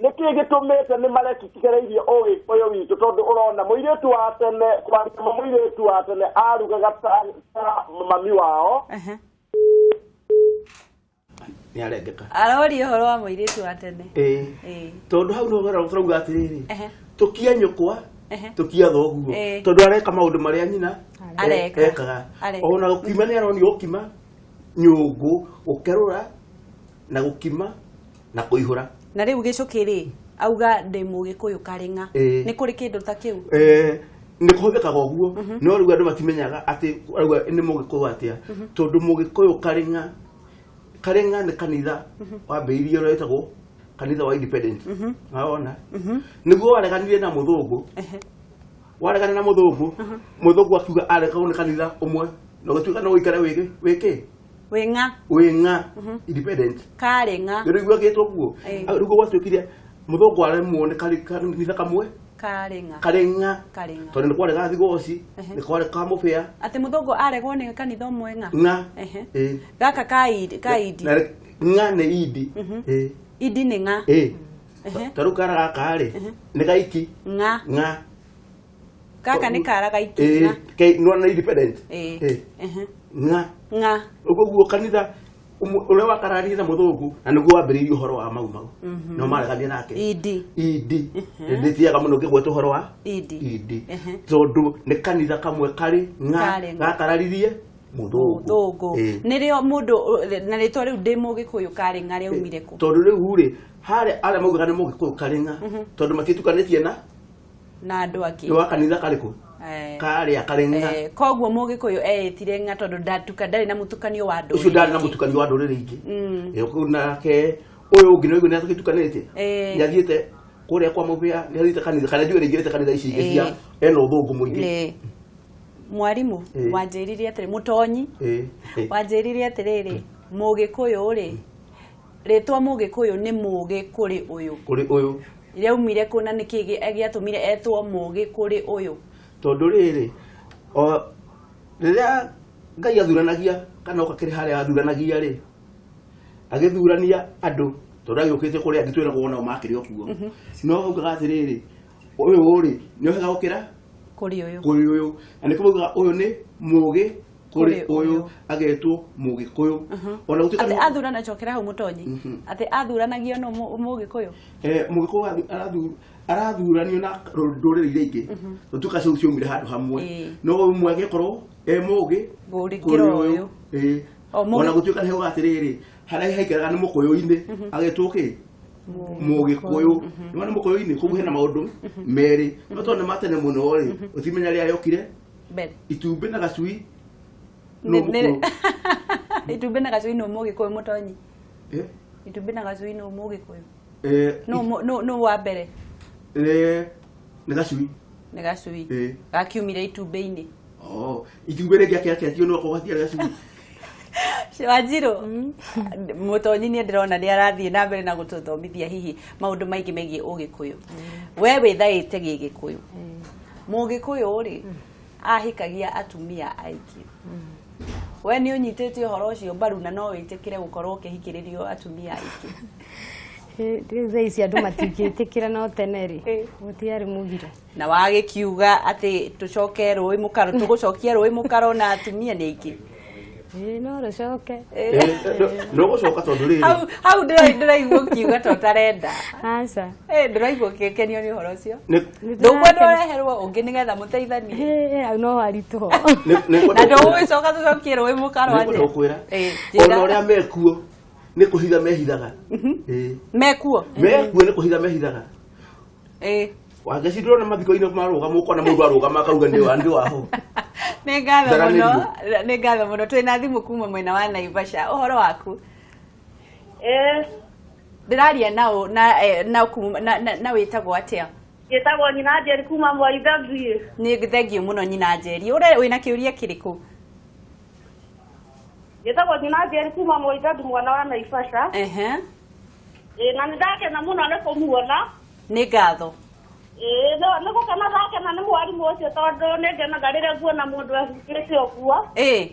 Nĩ kĩĩ gĩtũmĩte nĩ marekikereirie Ũgĩkũyũ witũ? Tondũ ũrona mũirĩtu wa tene, kwaria ma, mũirĩtu wa tene arugaga ta mami wao. Nĩ arengeka. Aroria ũhoro wa mũirĩtu wa tene. Ĩĩ. Ĩĩ. Tondũ hau no tũrauga atĩrĩrĩ, tũkia nyũkwa, tũkia thoguo, tondũ areka maũndũ marĩa nyina Areka. ekaga. Areka. Ona gũkima nĩ aronio gũkima nyũngũ, gũkerũra na gũkima na kũihũra. Na rĩu gĩcũkĩ rĩ, auga ndĩ Mũgĩkũyũ karĩng'a. Ĩĩ. Nĩ kũrĩ kĩndũ ta kĩu? Nĩ kũhũthĩkaga ũguo, no rĩu andũ matimenyaga atĩ arauga nĩ Mũgĩkũyũ atĩa, tondũ Mũgĩkũyũ karĩng'a, karĩng'a nĩ kanitha wambĩrĩirie ũrĩa wĩtagwo kanitha wa Independent, wona nĩguo wareganire na mũthũngũ. Waregana na mũthũngũ, mũthũngũ akiuga arekagwo nĩ kanitha ũmwe na ũgĩtuĩka no ũikare wĩkĩ wĩkĩ Wĩng'a. Wĩng'a independent. Karĩng'a. Rĩu gwakĩtwo guo. Rĩu gwatuĩkire mũthũngũ aremwo nĩ kanitha kamwe. Karĩng'a. Karĩng'a. Karĩng'a. Tondũ nĩ kwarĩ ga Thigoci, nĩ kwarĩ ka Mũbĩa. Atĩ mũthũngũ aregwo nĩ kanitha ũmwe ng'a? Ng'a. Ĩĩ. Gaka ka idi, ka idi. Na ng'a nĩ idi. Ĩĩ. Idi nĩ ng'a. Ĩĩ. Ta rĩu kara gaka rĩ, nĩ gaiki. Ng'a. Ng'a. Gaka nĩ kara gaiki. Ĩĩ. Ng'a. Nĩwona independent. Ĩĩ. Ĩĩ. Ng'a. Ng'a. Ũguo guo kanitha ũrĩa wakararire na mũthũngũ, na nĩguo wambĩrĩirie ũhoro wa Mau Mau, no mareganire nake. Idi. Idi ndĩtiaga mũno ngĩgweta ũhoro wa Idi. Idi, tondũ nĩ kanitha kamwe karĩ ng'a Karĩ ng'a. gakararirie mũthũngũ. Mũthũngũ. Ĩĩ. Nĩrĩo mũndũ na rĩtwa rĩu ndĩ Mũgĩkũyũ karĩ ng'a rĩaumire kũ? Tondũ rĩu rĩ, harĩa arĩa maugaga nĩ Mũgĩkũyũ karĩ ng'a, tondũ matiĩtukanĩtie na Na andũ angĩ. Nĩ wa kanitha karĩkũ? Karĩa karĩ ng'a. Koguo Mũgĩkũyũ eĩtire ng'a tondũ ndatuka, ndarĩ na mũtukanio wa Ũcio ndarĩ na ndũrĩrĩ ingĩ. Mũtukanio wa ndũrĩrĩ ingĩ. Ĩĩ, kũu nake ũyũ ũngĩ nĩ waigua nĩ atũgĩtukanĩte. Nĩ athiĩte kũrĩa kwa Mũbĩa, nĩ athiĩte kanitha, kana ndiũĩ nĩ aingĩrĩte kanitha ici ingĩ cia ena ũthũngũ mũingĩ. Mwarimũ. Wanjĩrire atĩrĩ, mũtonyi. Wanjĩrire atĩrĩrĩ, Mũgĩkũyũ rĩ, rĩtwa Mũgĩkũyũ nĩ mũgĩ kũrĩ ũyũ. Kũrĩ ũyũ. Rĩaumire kũ, na nĩkĩ gĩatũmire etwo mũgĩ kũrĩ ũyũ? Tondũ rĩrĩ, o rĩrĩa Ngai athuranagia, kana oka kĩrĩ harĩa athuranagia rĩ, agĩthurania andũ, tondũ agĩũkĩte kũrĩa angĩ twĩragwo nao makĩrĩ o kuo, no augaga atĩrĩrĩ, ũyũ rĩ nĩ ohega gũkĩra kũrĩ ũyũ. Kũrĩ ũyũ. Na nĩkĩo maugaga ũyũ nĩ mũgĩ kũrĩ Kũrĩ ũyũ, ũyũ. Agetwo Mũgĩkũyũ ona gũtuĩka Atĩ athurana, cokera hau mũtonyi, atĩ athuranagio no Mũgĩkũyũ? Mũgĩkũyũ arathuranio na ndũrĩrĩ iria ingĩ, tũtuĩka cio ciaumire handũ hamwe, no ũmwe agĩkorwo e mũgĩ Gũkĩra kũrĩ ũyũ. Ĩĩ. O Ona gũtuĩka nĩ hauga atĩrĩrĩ, harĩa haikaraga nĩ mũkũyũ-inĩ, agetwo kĩ? Mũgĩkũyũ. Nĩwona mũkũyũ-inĩ kũu hena maũndũ merĩ, no tondũ nĩ matene mũno rĩ, ũtimenya rĩrĩa rĩokire mbere. Itumbĩ na gacui no mũkũyũ. Itumbĩ na gacui no Mũgĩkũyũ, mũtonyi? Eh? Itumbĩ na gacui no Mũgĩkũyũ? Eh, No wa mbere? Nĩ gacui. Nĩ gacui. Ĩĩ. Gakiumire itumbĩ-inĩ. Oh, itumbĩ rĩngĩ akĩakĩakio no akorwo hatiarĩ gacui. Wanjirũ, mũtonyi, nĩ ndĩrona nĩ arathiĩ na mbere na gũtũthomithia hihi maũndũ maingĩ megiĩ Ũgĩkũyũ. We wĩthaĩte Gĩgĩkũyũ, Mũgĩkũyũ rĩ ahikagia atumia aingĩ. We nĩ ũnyitĩte ũhoro ũcio mbaru na no wĩtĩkĩre gũkorwo ũkĩhikĩrĩrio atumia aingĩ? Rĩu thaa ici andũ matingĩtĩkĩra no tene rĩ gũtiarĩ mũgiro. Na wagĩkiuga atĩ tũcoke rũĩ mũkaro, tũgũcokia rũĩ mũkaro na atumia nĩ aingĩ. Ĩĩ no rũcoke. No gũcoka tondũ rĩrĩ Hau hau ndĩraigua ũkiuga ta ũtarenda. Aca. Ndĩraigua ũgĩkenio nĩ ũhoro ũcio. Nĩ- Ndũkwenda ũreherwo ũngĩ nĩgetha mũteithanie. Ĩĩ, hau no haritũho. Na ndũgũgĩcoka tũcokie rũĩ mũkaro nĩngwenda atĩa? gũkwĩra Njĩra. ona ũrĩa mekuo nĩ kũhitha mehithaga. Ĩĩ. Mekuo. Mekuo nĩ kũhitha mehithaga. Wangeci ndĩrona mathiko-inĩ marũgama ũkona mũndũ arũgama akauga nĩ wa nĩ waho. Nĩ ngatho mũno, Ndaranĩrio. nĩ ngatho mũno. Twĩna thimũ kuma mwena wa Naivasha. Ũhoro waku? Ndĩraria na ũ na na kuma na wĩtagwo atĩa? Njĩtagwo Nyina Njeri kuma Mwai Thengiũ. Nĩ thengiũ mũno Nyina Njeri. Ũre wĩna kĩũria kĩrĩkũ? Njĩtagwo Nyina Njeri kuma Mwai Thengiũ mwena wa Naivasha. Ĩĩ na nĩ ndakena mũno nĩ kũmuona. Nĩ ngatho. Ĩĩ no nĩ gũkena ndakena nĩ mwarimũ ũcio tondũ nĩ ngenaga rĩrĩa nguona mũndũ ehumbĩte ũguo. Ĩĩ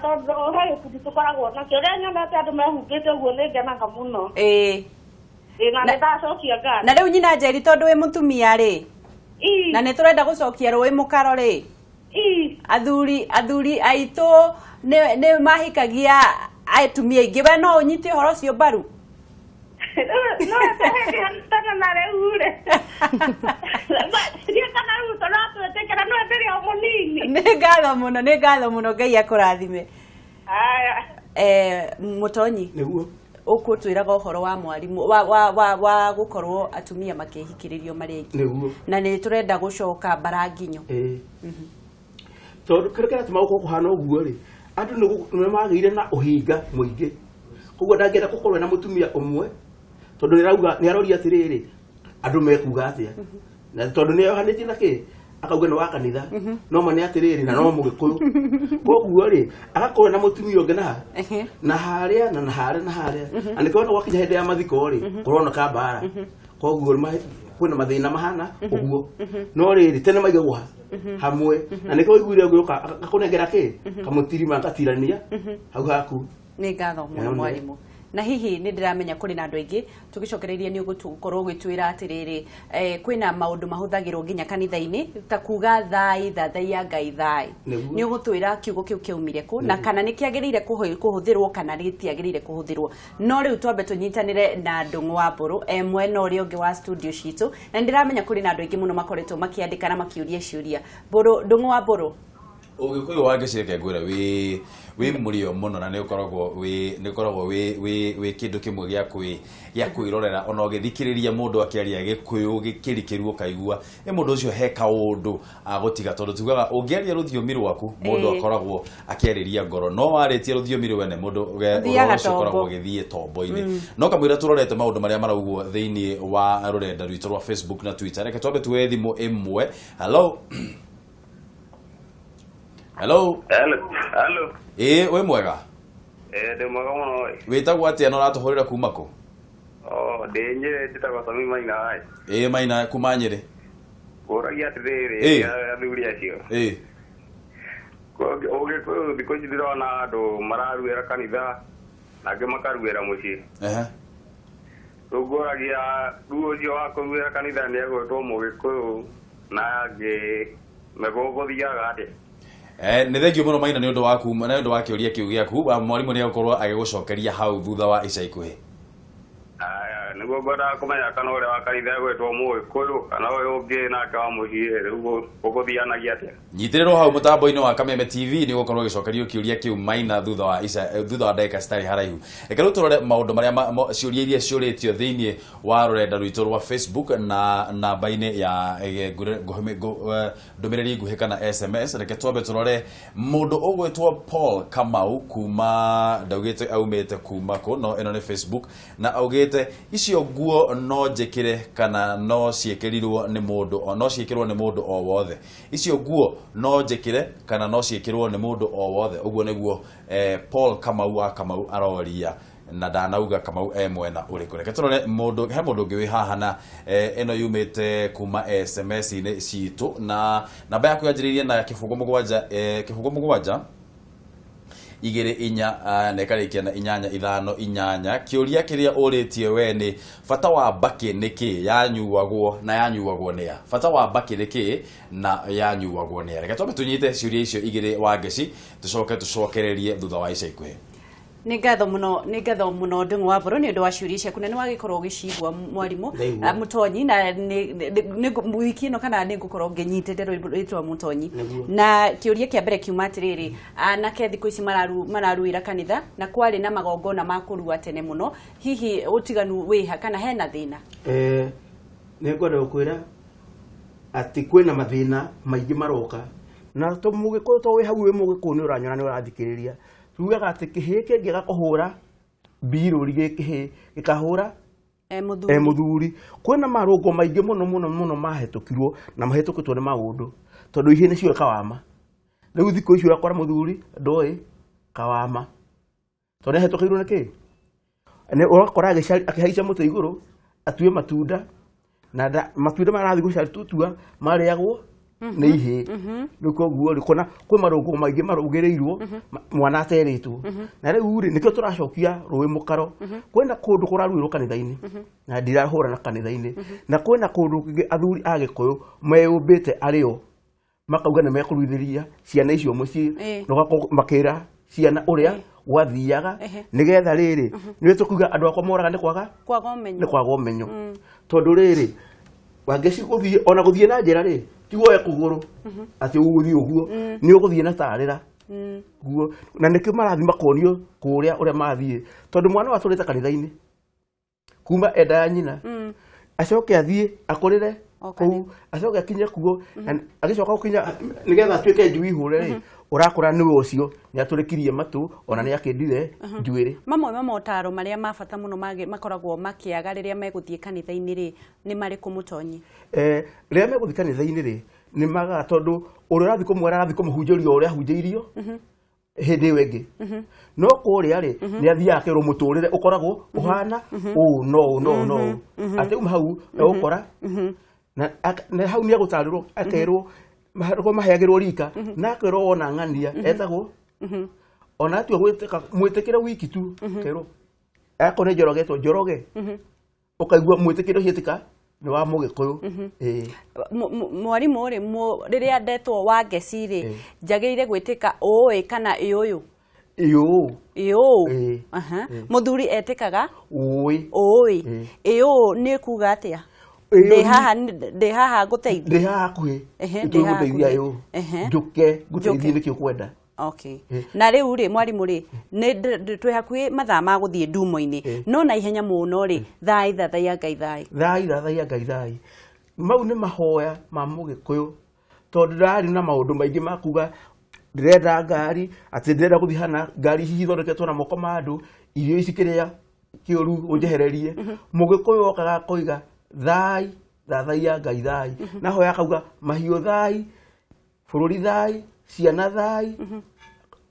tondũ he gĩkundi tũkoragwo nakĩo rĩrĩa nyonete andũ mehumbĩte ũguo nĩ ngenaga mũno. Ĩĩ na nĩ ndacokia ngatho. Na rĩu Nyina Njeri tondũ wĩ mũtumia rĩ, na nĩ tũrenda gũcokia rũĩ mũkaro rĩ, athuri aitũ nĩ mahikagia atumia aingĩ, we no ũnyite ũhoro ũcio mbaru? No tene na rĩu rĩ. Thiĩ kana rĩu tũratwĩtĩkĩra no ndĩrĩ o mũnini. Nĩ ngatho mũno, nĩ ngatho mũno, Ngai akũrathime. Aya. Mũtonyi. Nĩguo. Ũkũtwĩraga ũhoro wa mwarimũ wa gũkorwo atumia makĩhikĩrĩrio marĩ aingĩ. Nĩguo. Na nĩ tũrenda gũcoka mbaranginyo. Ĩĩ. Tondũ kĩrĩa kĩratũma gũkorwo kũhana ũguo rĩ, andũ nĩ magĩire na ũhinga mũingĩ. Koguo ndangĩenda gũkorwo na mũtumia ũmwe tondũ nĩ nĩ aroria atĩrĩrĩ, andũ mekuga atĩa? Na tondũ nĩ ohanĩtie na kĩ? Akauga nĩ wa kanitha. No ma nĩ atĩrĩrĩ na no mũgĩkũyũ. Koguo rĩ, agakorwo na mũtumia ũngĩ na ha? Na harĩa na harĩa na harĩa. Na nĩkĩo gwakinya hĩndĩ ya mathiko rĩ, kũroneka mbara. Koguo kwĩna mathĩna mahana ũguo. No rĩrĩ tene maigagwo ha? Hamwe. Na nĩkĩo ũiguire ũgĩũka akakũnengera kĩ? Kamũtirima agatirania hau haku. Nĩ ngatho mũno mwarimũ. Na hihi nĩ ndĩramenya kũrĩ na andũ aingĩ tũgĩcokereria nĩ ũgũkorwo ũgĩtwĩra atĩrĩrĩ, kwĩna maũndũ mahũthagĩrwo nginya kanitha-inĩ ta kuga thai thathaiya Ngai thai. Nĩ ũgũtwĩra kiugo kĩu kĩaumire kũ na kana nĩ kĩagĩrĩire kũhũthĩrwo kana gĩtiagĩrĩire kũhũthĩrwo. No rĩu twambe tũnyitanĩre na Ndung'u wa Mbũrũ mwena ũrĩa ũngĩ wa studio citũ, na nĩ ndĩramenya kũrĩ na andũ aingĩ mũno makoretwo makĩandĩka na makĩũria ciũria. Mbũrũ, Ndung'u wa Mbũrũ. Ũgĩkũyũ wa ngĩcireke ngwĩre wĩ mũrĩo mũno na nĩ ũkoragwo wĩ nĩ ũkoragwo wĩ wĩ wĩ kĩndũ kĩmwe gĩa kwĩrorera ona ũgĩthikĩrĩria mũndũ akĩaria Gĩkũyũ gĩkĩrikĩru ũkaigua ĩ mũndũ ũcio he kaũndũ agũtiga tondũ tugaga ũngĩaria rũthiomi rwaku mũndũ akoragwo akĩarĩria ngoro no warĩtie rũthiomi rwene mũndũ Ũthiaga ũhoro ũcio ũkoragwo tombo. ũgĩthiĩ tombo-inĩ. No kamũira tũrorete maũndũ marĩa maraugwo thĩinĩ wa rũrenda rwitũ rwa Facebook na Twitter, reke twambe tuoye thimũ ĩmwe. Hello. Hello. Hello. Hello. Ĩĩ, wĩ mwega? Ndĩ mwega mũno. Wĩtagwo atĩa na ũratũhũrĩra kuma kũ? Oh, ndĩ Nyĩrĩ, njĩtagwo Sami Maina. Ĩĩ, Maina kuma Nyĩrĩ. Ngũragia atĩrĩrĩ, athuri acio. Ũgĩkũyũ thikũ ici ndĩrona andũ mararuĩra kanitha na angĩ makaruĩra mũciĩ. Rĩu ngũragia rĩu ũcio wa kũruĩra kanitha nĩ egwĩtwo mũgĩkũyũ na angĩ megũgũthiaga atĩa? Nĩ thengiũ mũno Maina nĩ ũndũ waku, nĩ ũndũ wa kĩũria kĩu gĩaku. Mwarimũ nĩ egũkorwo agĩgũcokeria hau thutha wa ica ikuhĩ. Aya, nĩguo ngwendaga kũmenya kana ũrĩa wa kanitha egwĩtwo mũgĩkũyũ kana ũyũ ũngĩ nake wa mũciĩ, rĩu ũgũthianagia atĩa? Nyitĩrĩrwo hau mũtambo-inĩ wa Kameme TV nĩ ũgũkorwo ũgĩcokerio kĩũria kĩu Maina thutha wa ica thutha wa ndagĩka citarĩ haraihu. Reke rĩu tũrore maũndũ marĩa ciũria iria ciũrĩtio thĩinĩ wa rũrenda rwitũ rwa Facebook na namba-inĩ ya ndũmĩrĩri nguhĩ kana SMS. Reke twambe tũrore mũndũ ũgwĩtwo Paul Kamau kuma ndaugĩte aumĩte kuma kũ, no ĩno nĩ Facebook, na augĩte icio nguo no njĩkĩre kana no ciĩkĩrirwo nĩ mũndũ, no ciĩkĩrwo nĩ mũndũ o wothe. Icio nguo no njĩkĩre kana no ciĩkĩrwo nĩ mũndũ o wothe. Ũguo nĩguo Paul Kamau wa Kamau aroria, na ndanauga Kamau e mwena ũrĩkũ. Reke tũrore mũndũ, he mũndũ ũngĩ wĩ haha na ĩno yumĩte kuma SMS-inĩ citũ, na namba yaku yanjĩrĩirie na 07 7 2 4 na ĩkarĩkia na 8 5 8. Kĩũria kĩrĩa ũrĩtie we nĩ bata wa mbakĩ nĩ kĩ yanyuagwo na yanyuagwo nĩa? Bata wa mbakĩ nĩ kĩ na yanyuagwo nĩa? Reke twambe tũnyite ciũria icio igĩrĩ Wangeci, tũcoke tũcokererie thutha wa ica ikuhĩ. Nĩ ngatho mũno, nĩ ngatho mũno Ndung'u wa Mbũrũ nĩ ũndũ wa ciũria ciaku, na nĩ wagĩkorwo ũgĩcigua mwarimũ Mũtonyi, na wiki ĩno kana nĩ ngũkorwo ngĩnyitĩte rĩtwa Mũtonyi. Na kĩũria kĩa mbere kiuma atĩrĩrĩ, anake thikũ ici mararuĩra kanitha na kwarĩ na magongona ma kũrua tene mũno, hihi ũtiganu wĩha kana hena thĩna? Nĩ ngwenda gũkwĩra atĩ kwĩna mathĩna maingĩ maroka, na to mũgĩkũyũ to wĩ hau wĩ mũgĩkũyũ nĩ ũranyona nĩ ũrathikĩrĩria. Tugaga atĩ kĩhĩ kĩngĩaga kũhũra mbirũri gĩkĩhĩ gĩkahũra mũthuri. Kwĩna marũngo maingĩ mũno mũno mũno mahĩtũkirwo na mahĩtũkĩtwo nĩ maũndũ, tondũ ihĩ nĩcio kawama. Rĩu thikũ ici ũrakora mũthuri ndoĩ kawama tondũ nĩahĩtũkĩirwo nĩ kĩ? Nĩ ũrakora akĩhaica mũtĩ igũrũ atue matunda, na matunda marathiĩ gũcatua marĩagwo nĩ ihĩ. Rĩu koguo rĩ, kuona kwĩ marũngo maingĩ marũngĩrĩirwo mwana aterĩtwo. Na rĩu rĩ, nĩkĩo tũracokia rũĩ mũkaro. Kwĩna kũndũ kũraruĩrwo kanitha-inĩ, na ndirahũra na kanitha-inĩ, na kwĩna kũndũ kũngĩ athuri a Gĩkũyũ meyũmbĩte arĩo makauga nĩ mekũruithĩria ciana icio mũciĩ, na ũgakorwo makĩra ciana ũrĩa gwathiaga, nĩgetha rĩrĩ nĩ tũkuga andũ akwa moraga nĩ kwaga ũmenyo, nĩ kwaga ũmenyo. Tondũ rĩrĩ Wangeci gũthiĩ ona gũthiĩ na njĩra rĩ, ti woe kũgũrũ atĩ ũgũthiĩ ũguo, nĩ ũgũthiĩ na tarĩra guo, na nĩkĩo marathiĩ makonio kũrĩa ũrĩa mathiĩ, tondũ mwana watũrĩte kanitha-inĩ kuma enda ya nyina, acoke athiĩ akũrĩre kũu, acoke akinye kuo, agĩcoka gũkinya nĩgetha atuĩke njui hũre rĩ, ũrakora nĩwe ũcio nĩ atũrĩkirie matũ ona nĩ akĩndire njuĩrĩ. Mamwe ma motaro marĩa ma bata mũno makoragwo makĩaga rĩrĩa megũthiĩ kanitha-inĩ rĩ, nĩ marĩkũ Mũtonyi? Rĩrĩa megũthiĩ kanitha-inĩ rĩ, nĩ magaga tondũ ũrĩa ũrathiĩ kũmwĩra arathiĩ kũmũhunjĩria ũrĩa ahunjĩirio hĩndĩ ĩyo ĩngĩ. No kũrĩa rĩ, nĩ athiaga akerwo mũtũrĩre ũkoragwo ũhana ũũ no ũũ no ũũ no ũũ. Atĩ uma hau egũkora, na hau nĩ egũtarĩrwo, akerwo maheagĩrwo rika, na akerwo wona ng'ania etagwo, ona atua gwĩtĩka mwĩtĩkĩre wiki tu, akerwo akorwo nĩ Njoroge etwo Njoroge, ũkaigua mwĩtĩkĩre ũcio ĩtĩka nĩ wa Mũgĩkũyũ. Mwarimũ rĩ, rĩrĩa ndetwo Wangeci rĩ, njagĩrĩire gwĩtĩka ũĩ kana ĩũyũ? Ĩũũ. Ĩũũ. Mũthuri etĩkaga ũĩ. Ũĩ. Ĩũũ nĩ kuga atĩa? Ndĩ haha ngũteithie. Ndĩ haha hakuhĩ. Ngũteithia ĩũũ. Njũke ngũteithie nĩkĩo ũkwenda. Okay. Na rĩu rĩ mwarimũ rĩ, nĩ twĩ hakuhĩ mathaa ma gũthiĩ ndumo-inĩ, no na ihenya mũno rĩ, thai thathaiya Ngai thai. Thai thathaiya Ngai thai. Mau nĩ mahoya ma Mũgĩkũyũ, tondũ ndarĩ na maũndũ maingĩ ma kuga ndĩrenda ngari, atĩ ndĩrenda gũthiĩ hana ngari ici ithondeketwo na moko ma andũ, irio ici kĩrĩa kĩũru ũnjehererie. Mũgĩkũyũ okaga akoiga thai thathaiya Ngai thai, na hoya akauga mahiũ thai, bũrũri thai, ciana thai,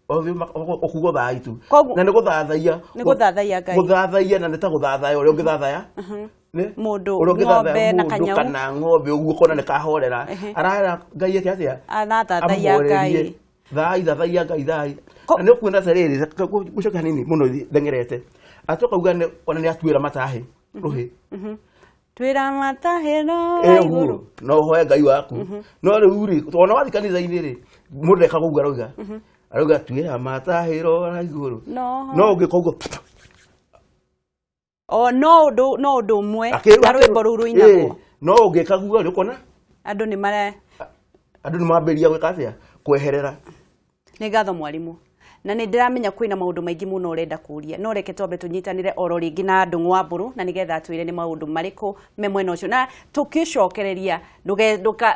okugo thai tu. Na nĩ gũthathaiya. Nĩ gũthathaiya Ngai. Gũthathaiya na nĩ ta gũthathaya ũrĩa ũngĩthathaya. Mũndũ, ng'ombe na kanyau. Kana ng'ombe ũguo kona nĩ kahorera. Arara Ngai eke atĩa? Arathathaiya Ngai. Thai thathaiya Ngai thai. Na nĩ ũkuona atĩrĩrĩ, gũcoka hanini mũno thengerete. Atũkauga ona nĩ atuĩra matahĩ rũhĩ. Twĩra matahĩ no igũrũ. No ũhoe Ngai waku. No rĩu rĩ, ona wathiĩ kanitha-inĩ rĩ, mũndũ ndekaga ũguo arauga. Arauga twĩra matahĩ rora igũrũ. No ũngĩka ũguo. O no ũndũ ũmwe na rwĩmbo rũu rũinagwo. No ũngĩka guo rĩ, ũkona andũ nĩ mara andũ nĩ mambĩrĩria gwĩka atĩa? Kweherera. Nĩ ngatho mwarimũ. Na nĩ ndĩramenya kwĩna maũndũ maingĩ mũno ũrenda kũria, no reke twambe tũnyitanĩre oro rĩngĩ na Ndung'u wa Mbũrũ, na nĩgetha atwĩre nĩ maũndũ marĩkũ me mwena ũcio, na tũkĩcokereria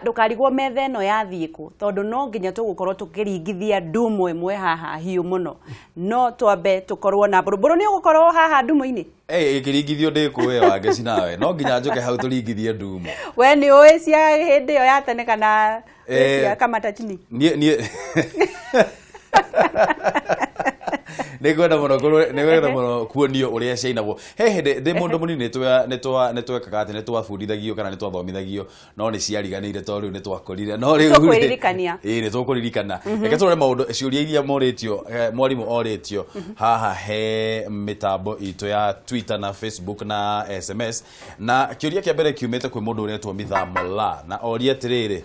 ndũkarigwo metha ĩno yathiĩ kũ, tondũ no nginya tũgũkorwo tũkĩringithia ndumo ĩmwe haha hiũ mũno. No twambe tũkorwo na Mbũrũ. Mbũrũ nĩ ũgũkorwo haha ndumo-inĩ? Ĩkĩringithio ndĩkũĩ Wangeci nawe, no nginya njũke hau tũringithie ndumo. We nĩ ũĩ cia hĩndĩ ĩyo ya tene kana cia Kamatachini? Niĩ Nĩ ngwenda mũno nĩ ngwenda mũno kuonio ũrĩa ciainagwo. He hĩndĩ ndĩ mũndũ mũnini nĩ twekaga atĩ nĩ twabundithagio kana nĩ twathomithagio, no nĩ ciariganĩire tondũ rĩu nĩ twakũrire. No rĩu rĩ- Tũkwĩririkania. Ĩĩ, nĩ tũkũririkana. Reke tũrore maũndũ, ciũria iria morĩtio, mwarimũ orĩtio haha he mĩtambo itũ ya Twitter na Facebook na SMS. Na kĩũria kĩa mbere kiumĩte kwĩ mũndũ ũretwo Mithamola, na oria atĩrĩrĩ,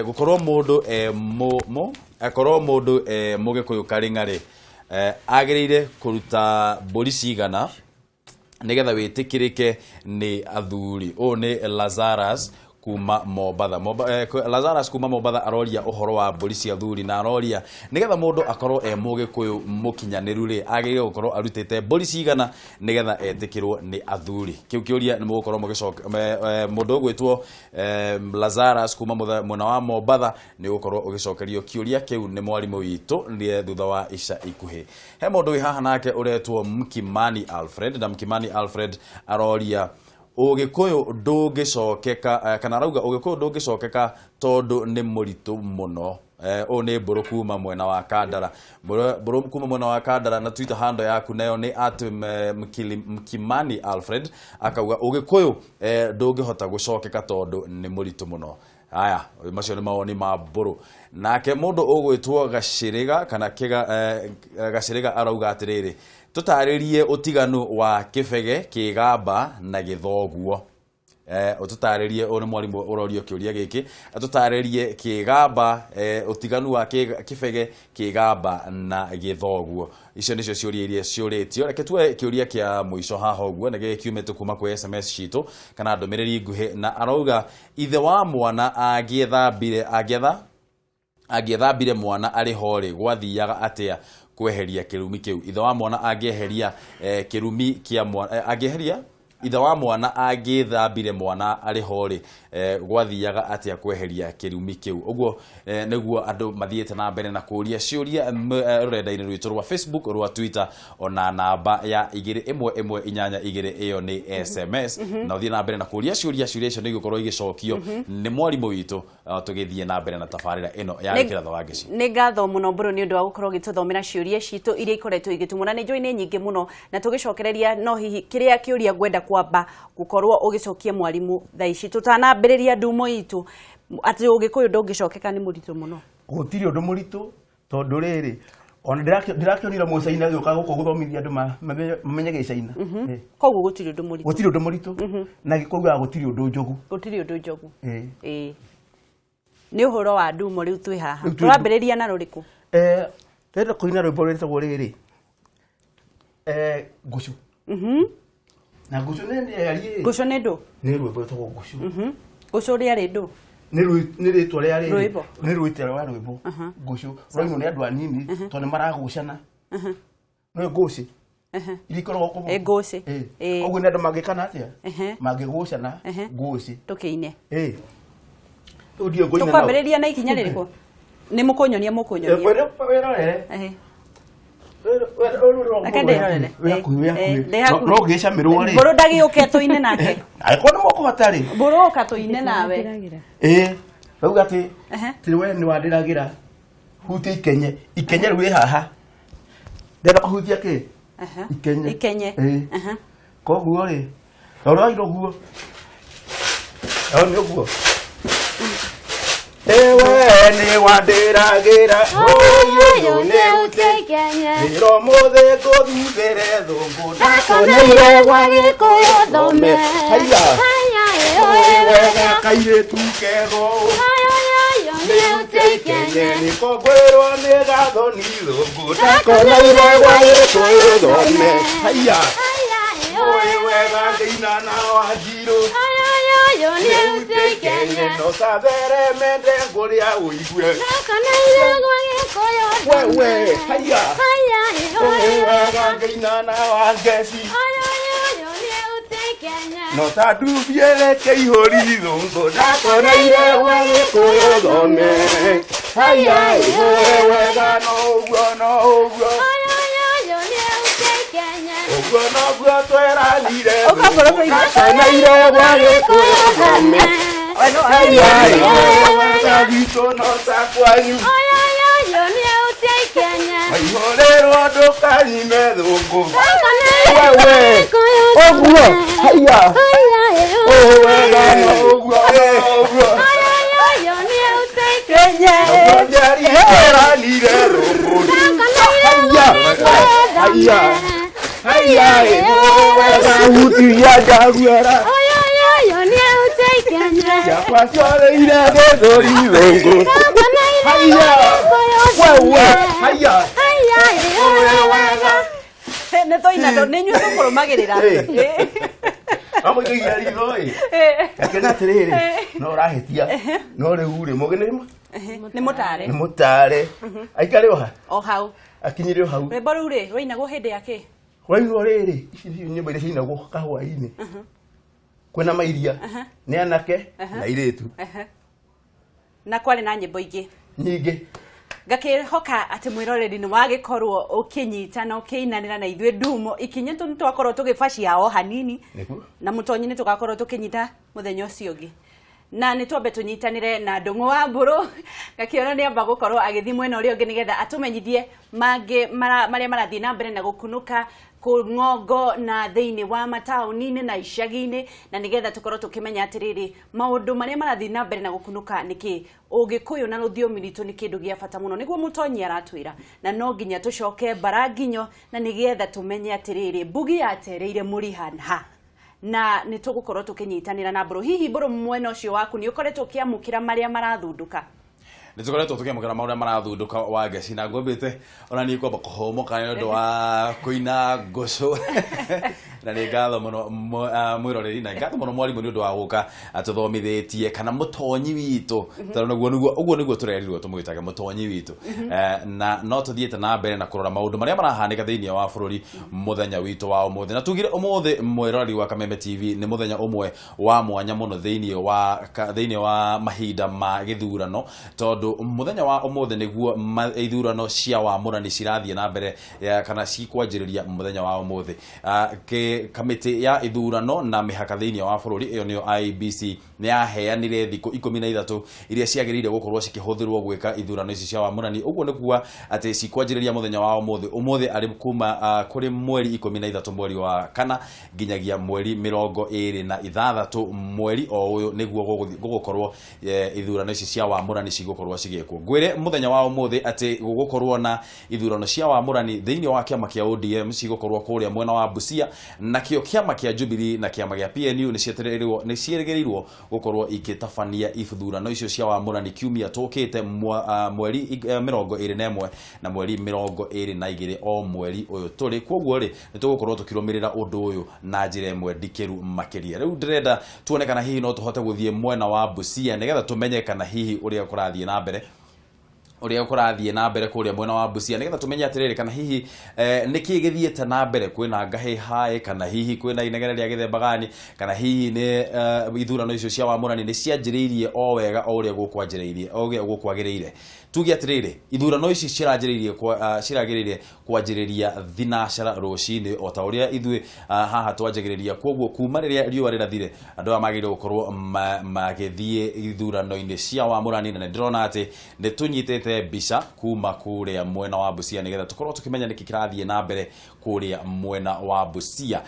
gũkorwo mũndũ akorwo mũndũ Mũgĩkũyũ karĩng'arĩ, agĩrĩire kũruta mbũri cigana nĩgetha wĩtĩkĩrĩke nĩ athuri? Ũyũ nĩ Lazarus kuma Mombatha. Lazarus kuma Mombatha aroria ũhoro wa mbũri cia athuri, na aroria nĩgetha mũndũ akorwo e Mũgĩkũyũ mũkinyanĩru rĩ, agĩrĩire gũkorwo arutĩte mbũri cigana nĩgetha etĩkĩrwo nĩ athuri? Kĩu kĩũria nĩ mũgũkorwo mũgĩcoka mũndũ ũgwĩtwo Lazarus kuma mwena wa Mombatha, nĩ ũgũkorwo ũgĩcokerio kĩũria kĩu nĩ mwarimũ witũ nĩ thutha wa ica ikuhĩ. He mũndũ wĩ haha nake ũretwo Mkimani Alfred, na Mkimani Alfred aroria Ũgĩkũyũ ndũngĩcokeka, kana arauga Ũgĩkũyũ ndũngĩcokeka tondũ nĩ mũritũ mũno. Ũyũ nĩ Mbũrũ kuma mwena wa Kandara. Mbũrũ kuma mwena wa Kandara, na Twitter handle yaku nayo nĩ at Mkimani Alfred, akauga Ũgĩkũyũ ndũngĩhota gũcokeka tondũ nĩ mũritũ mũno. Aya, macio nĩ mawoni ma Mbũrũ. Nake mũndũ ũgwĩtwo Gacĩrĩga kana Gacĩrĩga arauga atĩrĩrĩ, tũtarĩrie ũtiganu wa kĩbege, kĩgamba na gĩthoguo. Ũtũtarĩrie, ũyũ nĩ mwarimũ ũrorio kĩũria gĩkĩ, atũtarĩrie kĩgamba, ũtiganu wa kĩbege, kĩgamba na gĩthoguo. Icio nĩcio ciũria iria ciũrĩtio. Reke tuoe kĩũria kĩa mũico haha ũguo, na gĩkĩ kiumĩte kuma kwĩ SMS citũ kana ndũmĩrĩri nguhĩ, na arauga ithe wa mwana angĩethambire mwana arĩ ho rĩ, gwathiaga atĩa kweheria kĩrumi kĩu? Ithe wa mwana angĩeheria kĩrumi kĩa mwana, angĩeheria ithe wa mwana angĩthambire mwana arĩ ho rĩ, gwathiaga atĩa kweheria kĩrumi kĩu? Ũguo nĩguo andũ mathiĩte na mbere na kũũria ciũria rũrenda-inĩ rwitũ rwa Facebook, rwa Twitter, ona namba ya 21182 ĩyo nĩ SMS, na ũthiĩ na mbere na kũũria ciũria. Ciũria icio nĩ igũkorwo igĩcokio nĩ mwarimũ witũ tũgĩthiĩ na mbere na tabarĩra ĩno ya Gĩkĩratho wa Ngeci. Nĩ ngatho mũno Mbũrũ nĩ ũndũ wa gũkorwo ũgĩtũthomera ciũria citũ iria ikoretwo igĩtũmwo, na nĩ njũĩ nĩ nyingĩ mũno, na tũgĩcokereria no hihi kĩrĩa kĩũria ngwenda kwamba gũkorwo ũgĩcokia mwarimũ thaa ici tũtanambĩrĩria ndumo itũ, atĩ Ũgĩkũyũ ndũngĩcokeka nĩ mũritũ mũno. Gũtirĩ ũndũ mũritũ, tondũ rĩrĩ ona ndĩrakĩonire Mũcaina agĩũka gũkũ gũthomithia andũ mamenye Gĩcaina. Koguo gũtirĩ ũndũ mũritũ. Gũtirĩ ũndũ mũritũ, na gĩkũyũ gũtirĩ ũndũ njogu. Gũtirĩ ũndũ njogu. Nĩ ũhoro wa ndumo rĩu twĩ haha. Tũrambĩrĩria na rũrĩkũ? Tũrenda kũina rwĩmbo rwĩtagwo rĩrĩ. Ngũcũ. Na ngũcũ nĩ nĩ Ngũcũ nĩ ndũ? Nĩ rwĩmbo rwĩtagwo ngũcũ. Ngũcũ rĩarĩ ndũ? Nĩ rĩtwa rĩa rĩrĩ. Nĩ rwĩtwa rwa rwĩmbo. Ngũcũ. Rwainwo nĩ andũ anini tondũ nĩ maragũcana. Nĩ ngũcĩ. Iria ikoragwo kũmwe. Ngũcĩ. Koguo nĩ andũ mangĩkana atĩa? Mangĩgũcana ngũcĩ. Tũkĩine. Rĩu ndiũĩ ngũina nao. Tũkwambĩrĩria na ikinya rĩrĩkũ? Nĩ mũkũnyonia, mũkũnyonia. Wĩrorere. No ngĩcamĩrwo rĩ. Mbũrũ ndagĩũke tũine nake. Angĩkorwo nĩ mũkũhota rĩ. Mbũrũ ũka tũine nawe. Rauga atĩ atĩ we nĩ wandĩragĩra hutia ikenye, ikenye rĩu rĩ haha. Ndĩrenda kũhutia kĩ? Ikenye. Ikenye. Koguo rĩ, rora ũguo. Nĩ ũguo. Ewe nĩ wandĩragĩra, ũyũ nĩ ikenye. Rĩro mũthĩ ngũthuthĩre thũngũ, ndakoneire gwa Gĩkũyũ thome. Haiya. Haiya, Wega kairĩtu kego. Nĩ ikenye. Nĩko ngwĩrwo nĩ gathoni thũngũ, ndakoneire gwa Gĩkũyũ thome. Haiya. Ũĩ wega ngĩina na Wanjirũ. Nĩ ikenye. No tathereme ndengũrĩa ũigue. Ndakoneire gwa Gĩkũyũ thome. Wewe, haiya. Haiya, Ũĩ wega ngĩina na Wangeci. No ta ndubiere kĩihũri thũngũ, ndakoneire gwa Gĩkũyũ thome. Haiya, ũĩ wega no ũguo, no ũguo. Ũguo noguo tweranire Ũka Mbũrũ tũine. Ndakoneire gwa Gĩkũyũ thome. Haiya, ũĩ wega gwitũ no ta kwanyu. Waihũrĩrwo ndũkari nyime thũngũ. Wewe ũguo haiya wega no ũguo ũguo njiari thũngũ. Haiya haiya haiya wega hutia njaguara yakwa ciorĩire gĩthũri thũngũ. Haiya wewe haiya Nĩ twaina nĩ inyuĩ tũkũrũmagĩrĩra. Amũikagia ritho ĩ akĩona atĩrĩrĩ no ũrahĩtia no rĩu rĩ mũgĩ nĩ mũtare nĩ mũtare aikare o ha o hau akinyire o hau. Rwĩmbo rũu rĩ rwainagwo hĩndĩ ya kĩ? Rwainwo rĩrĩ ici nĩcio nyĩmbo iria ciinagwo kahũa-inĩ kwĩna mairia nĩ anake na airĩtu Na kwarĩ na nyĩmbo ingĩ nyingĩ. Ngakĩhoka atĩ mwĩroreri nĩ wagĩkorwo ũkĩnyita na ũkĩinanĩra na ithuĩ ndumo ikinya tũ twakorwo tũgĩbacia o hanini na mũtonyi nĩ tũgakorwo tũkĩnyita mũthenya ũcio ũngĩ na nĩ twambe tũnyitanĩre na Ndũng'ũ wa Mbũrũ ngakĩona nĩ amba gũkorwo agĩthiĩ mwena ũrĩa ũngĩ nĩgetha atũmenyithie mangĩ marĩa marathiĩ na mbere na gũkunũka kũng'ongo na thĩinĩ wa mataũni-inĩ na icagi-inĩ na nĩgetha tũkorwo tũkĩmenya atĩrĩrĩ maũndũ marĩa marathiĩ na mbere na gũkunũka nĩkĩ ũgĩkũyũ na rũthiomi rwitũ nĩ kĩndũ gĩa bata mũno nĩguo mũtonyi aratwĩra na no nginya tũcoke mbara nginyo na nĩgetha tũmenye atĩrĩrĩ mbugi yatereire mũriha ha na nĩ tũgũkorwo tũkĩnyitanĩra na Mbũrũ. Hihi Mbũrũ mwena ũcio waku nĩ ũkoretwo ũkĩamũkĩra marĩa marathundũka? Nĩ tũkoretwo tũkĩamũkĩra maũrĩa marathundũka wa ngeci na ngwambĩte ona niĩ kwamba kũhũmũka nĩ ũndũ wa kũina ngũcũ na nĩ ngatho mũno mwĩroreri na ngatho mũno mwarimũ nĩ ũndũ wa gũka atũthomithĩtie kana mũtonyi witũ tondũ nĩguo nĩguo ũguo nĩguo tũrerirwo tũmwĩtage mũtonyi witũ na no tũthiĩte na mbere na kũrora maũndũ marĩa marahanĩka thĩinĩ wa bũrũri mũthenya witũ wa ũmũthĩ na tugire ũmũthĩ mwĩroreri wa Kameme TV nĩ mũthenya ũmwe wa mwanya mũno thĩinĩ wa mahinda ma gĩthurano tondũ mũthenya wa ũmũthĩ nĩguo ithurano cia wamũrani cirathiĩ na mbere kana cikwanjĩrĩria mũthenya wa ũmũthĩ. Kamĩtĩ ya ithurano na mĩhaka thĩinĩ wa bũrũri ĩyo nĩyo IEBC nĩ yaheanire thikũ 13 iria ciagĩrĩire gũkorwo cikĩhũthĩrwo gwĩka ithurano ici cia wamũrani ũguo nĩ kuga atĩ cikwanjĩrĩria mũthenya wa ũmũthĩ ũmũthĩ arĩ kuma kũrĩ mweri 13 mweri wa kana nginyagia mweri 26 mweri o ũyũ nĩguo gũgũkorwo ithurano ici cia wamũrani cigũkorwo cigĩkwo. Ngwĩre mũthenya wa ũmũthĩ atĩ gũgũkorwo na ithurano cia wamũrani thĩinĩ wa kĩama kĩa ODM cigũkorwo kũrĩa mwena wa Busia nakĩo kĩama kĩa Jubilee na kĩama gĩa PNU nĩ ciĩrĩgĩrĩirwo gũkorwo igĩtabania ithurano icio cia wamũrani kiumia tũkĩte mweri 21 na mweri 22 o mweri ũyũ tũrĩ. Kwoguo rĩ nĩ tũgũkorwo tũkĩrũmĩrĩra ũndũ ũyũ na njĩra ĩmwe ndikĩru makĩria. Rĩu ndĩrenda tuone kana hihi no tũhote gũthiĩ mwena wa Busia nĩgetha tũmenye kana hihi ũrĩa kũrathiĩ na mbere ũrĩa kũrathiĩ na mbere kũrĩa mwena wa Busia nĩgetha tũmenye atĩrĩrĩ kana hihi nĩkĩ gĩthiĩte na mbere kwĩna ngahĩha kana hihi kwĩna inegene rĩa gĩthemba gani kana hihi nĩ ithurano icio cia wamũrani nĩ cianjĩrĩirie o wega o ũrĩa gũkwanjĩrĩirie o ũrĩa gũkwagĩrĩire. Tuge atĩrĩrĩ ithurano ici ciragĩrĩire kwanjĩrĩria thinacara rũcinĩ o ta ũrĩa ithuĩ haha twanjagĩrĩria kwoguo kuma rĩrĩa riũa rĩrathire andũ aya magĩrĩirwo gũkorwo magĩthiĩ ithurano-inĩ cia wamũrani na nĩ ndĩrona atĩ nĩ tũnyitĩte mbica kuma kũrĩa mwena wa Busia nĩgetha tũkorwo tũkĩmenya nĩkĩ kĩrathiĩ na mbere kũrĩa mwena wa Busia.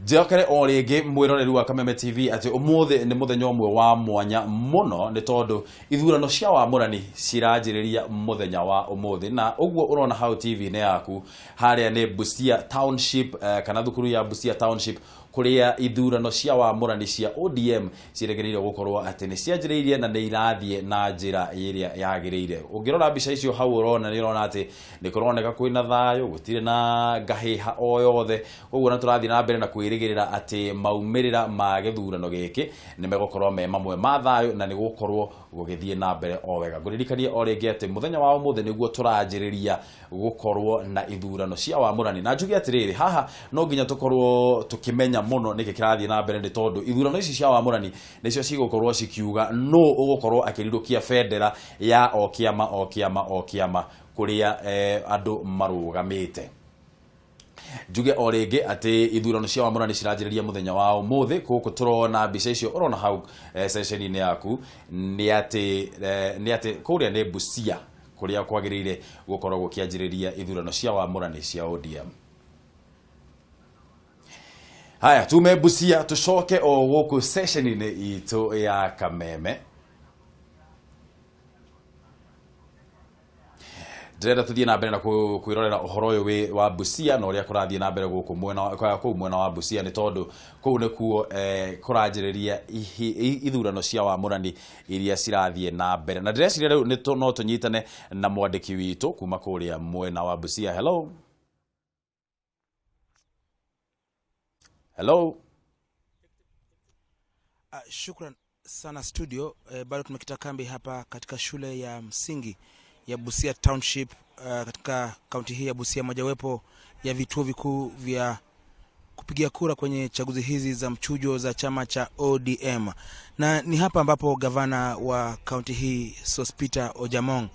Njokere o rĩngĩ mwĩroreri wa Kameme TV atĩ ũmũthĩ nĩ mũthenya ũmwe wa mwanya mũno nĩ tondũ ithurano cia wamũrani ciranjĩrĩria mũthenya wa ũmũthĩ na ũguo ũrona hau TV-inĩ yaku harĩa nĩ Busia Township kana thukuru ya Busia Township kũrĩa ithurano cia wamũrani cia ODM ciĩrĩgĩrĩirwo gũkorwo atĩ nĩ cianjĩrĩirie na nĩ irathiĩ na njĩra ĩrĩa yagĩrĩire. Ũngĩrora mbica icio hau ũrona nĩ ũrona atĩ nĩ kũroneka kwĩna thayũ gũtirĩ na ngahĩha o yothe koguo na tũrathiĩ na mbere na kwĩrĩgĩrĩra atĩ maumĩrĩra ma gĩthurano gĩkĩ nĩ megũkorwo me mamwe ma thayũ na nĩ gũkorwo gũgĩthiĩ na mbere o wega. Ngũririkanie o rĩngĩ atĩ mũthenya wa ũmũthĩ nĩguo tũranjĩrĩria gũkorwo na ithurano cia wamũrani na njuge atĩrĩrĩ haha no nginya tũkorwo tũkĩmenya mũno nĩkĩ kĩrathiĩ na mbere nĩ tondũ ithurano ici cia wamũrani nĩcio cigũkorwo cikiuga nũ ũgũkorwo akĩrirũkia bendera ya o kĩama o kĩama o kĩama kũrĩa andũ marũgamĩte. Njuge o rĩngĩ atĩ ithurano cia wamũrani ciranjĩrĩria mũthenya wa ũmũthĩ gũkũ tũrona mbica icio ũrona hau ceceni-inĩ yaku nĩ atĩ kũrĩa nĩ Busia Kuria kwagirire gukorwo gukianjiriria ithurano cia wamurani cia ODM. Haya, tume Busia tucoke o guku session-ini itu ya Kameme. Ndĩrenda tũthiĩ na mbere na kwĩrorera ũhoro ũyũ wĩ wa Busia na ũrĩa kũrathiĩ na mbere gũkũ mwena kũu mwena wa Busia, nĩ tondũ kũu nĩkuo kũranjĩrĩria ithurano cia wamũrani iria cirathiĩ na mbere. Na ndĩreciria rĩu no tũnyitane na mwandĩki witũ kuma kũrĩa mwena wa Busia. Hello. Hello. Shukran sana studio. Bado tumekita kambi hapa katika shule ya msingi ya Busia Township, katika kaunti hii ya Busia, mojawapo ya vituo vikuu vya kupigia kura kwenye chaguzi hizi za mchujo za chama cha ODM. Na ni hapa ambapo gavana wa kaunti hii Sospeter Ojamong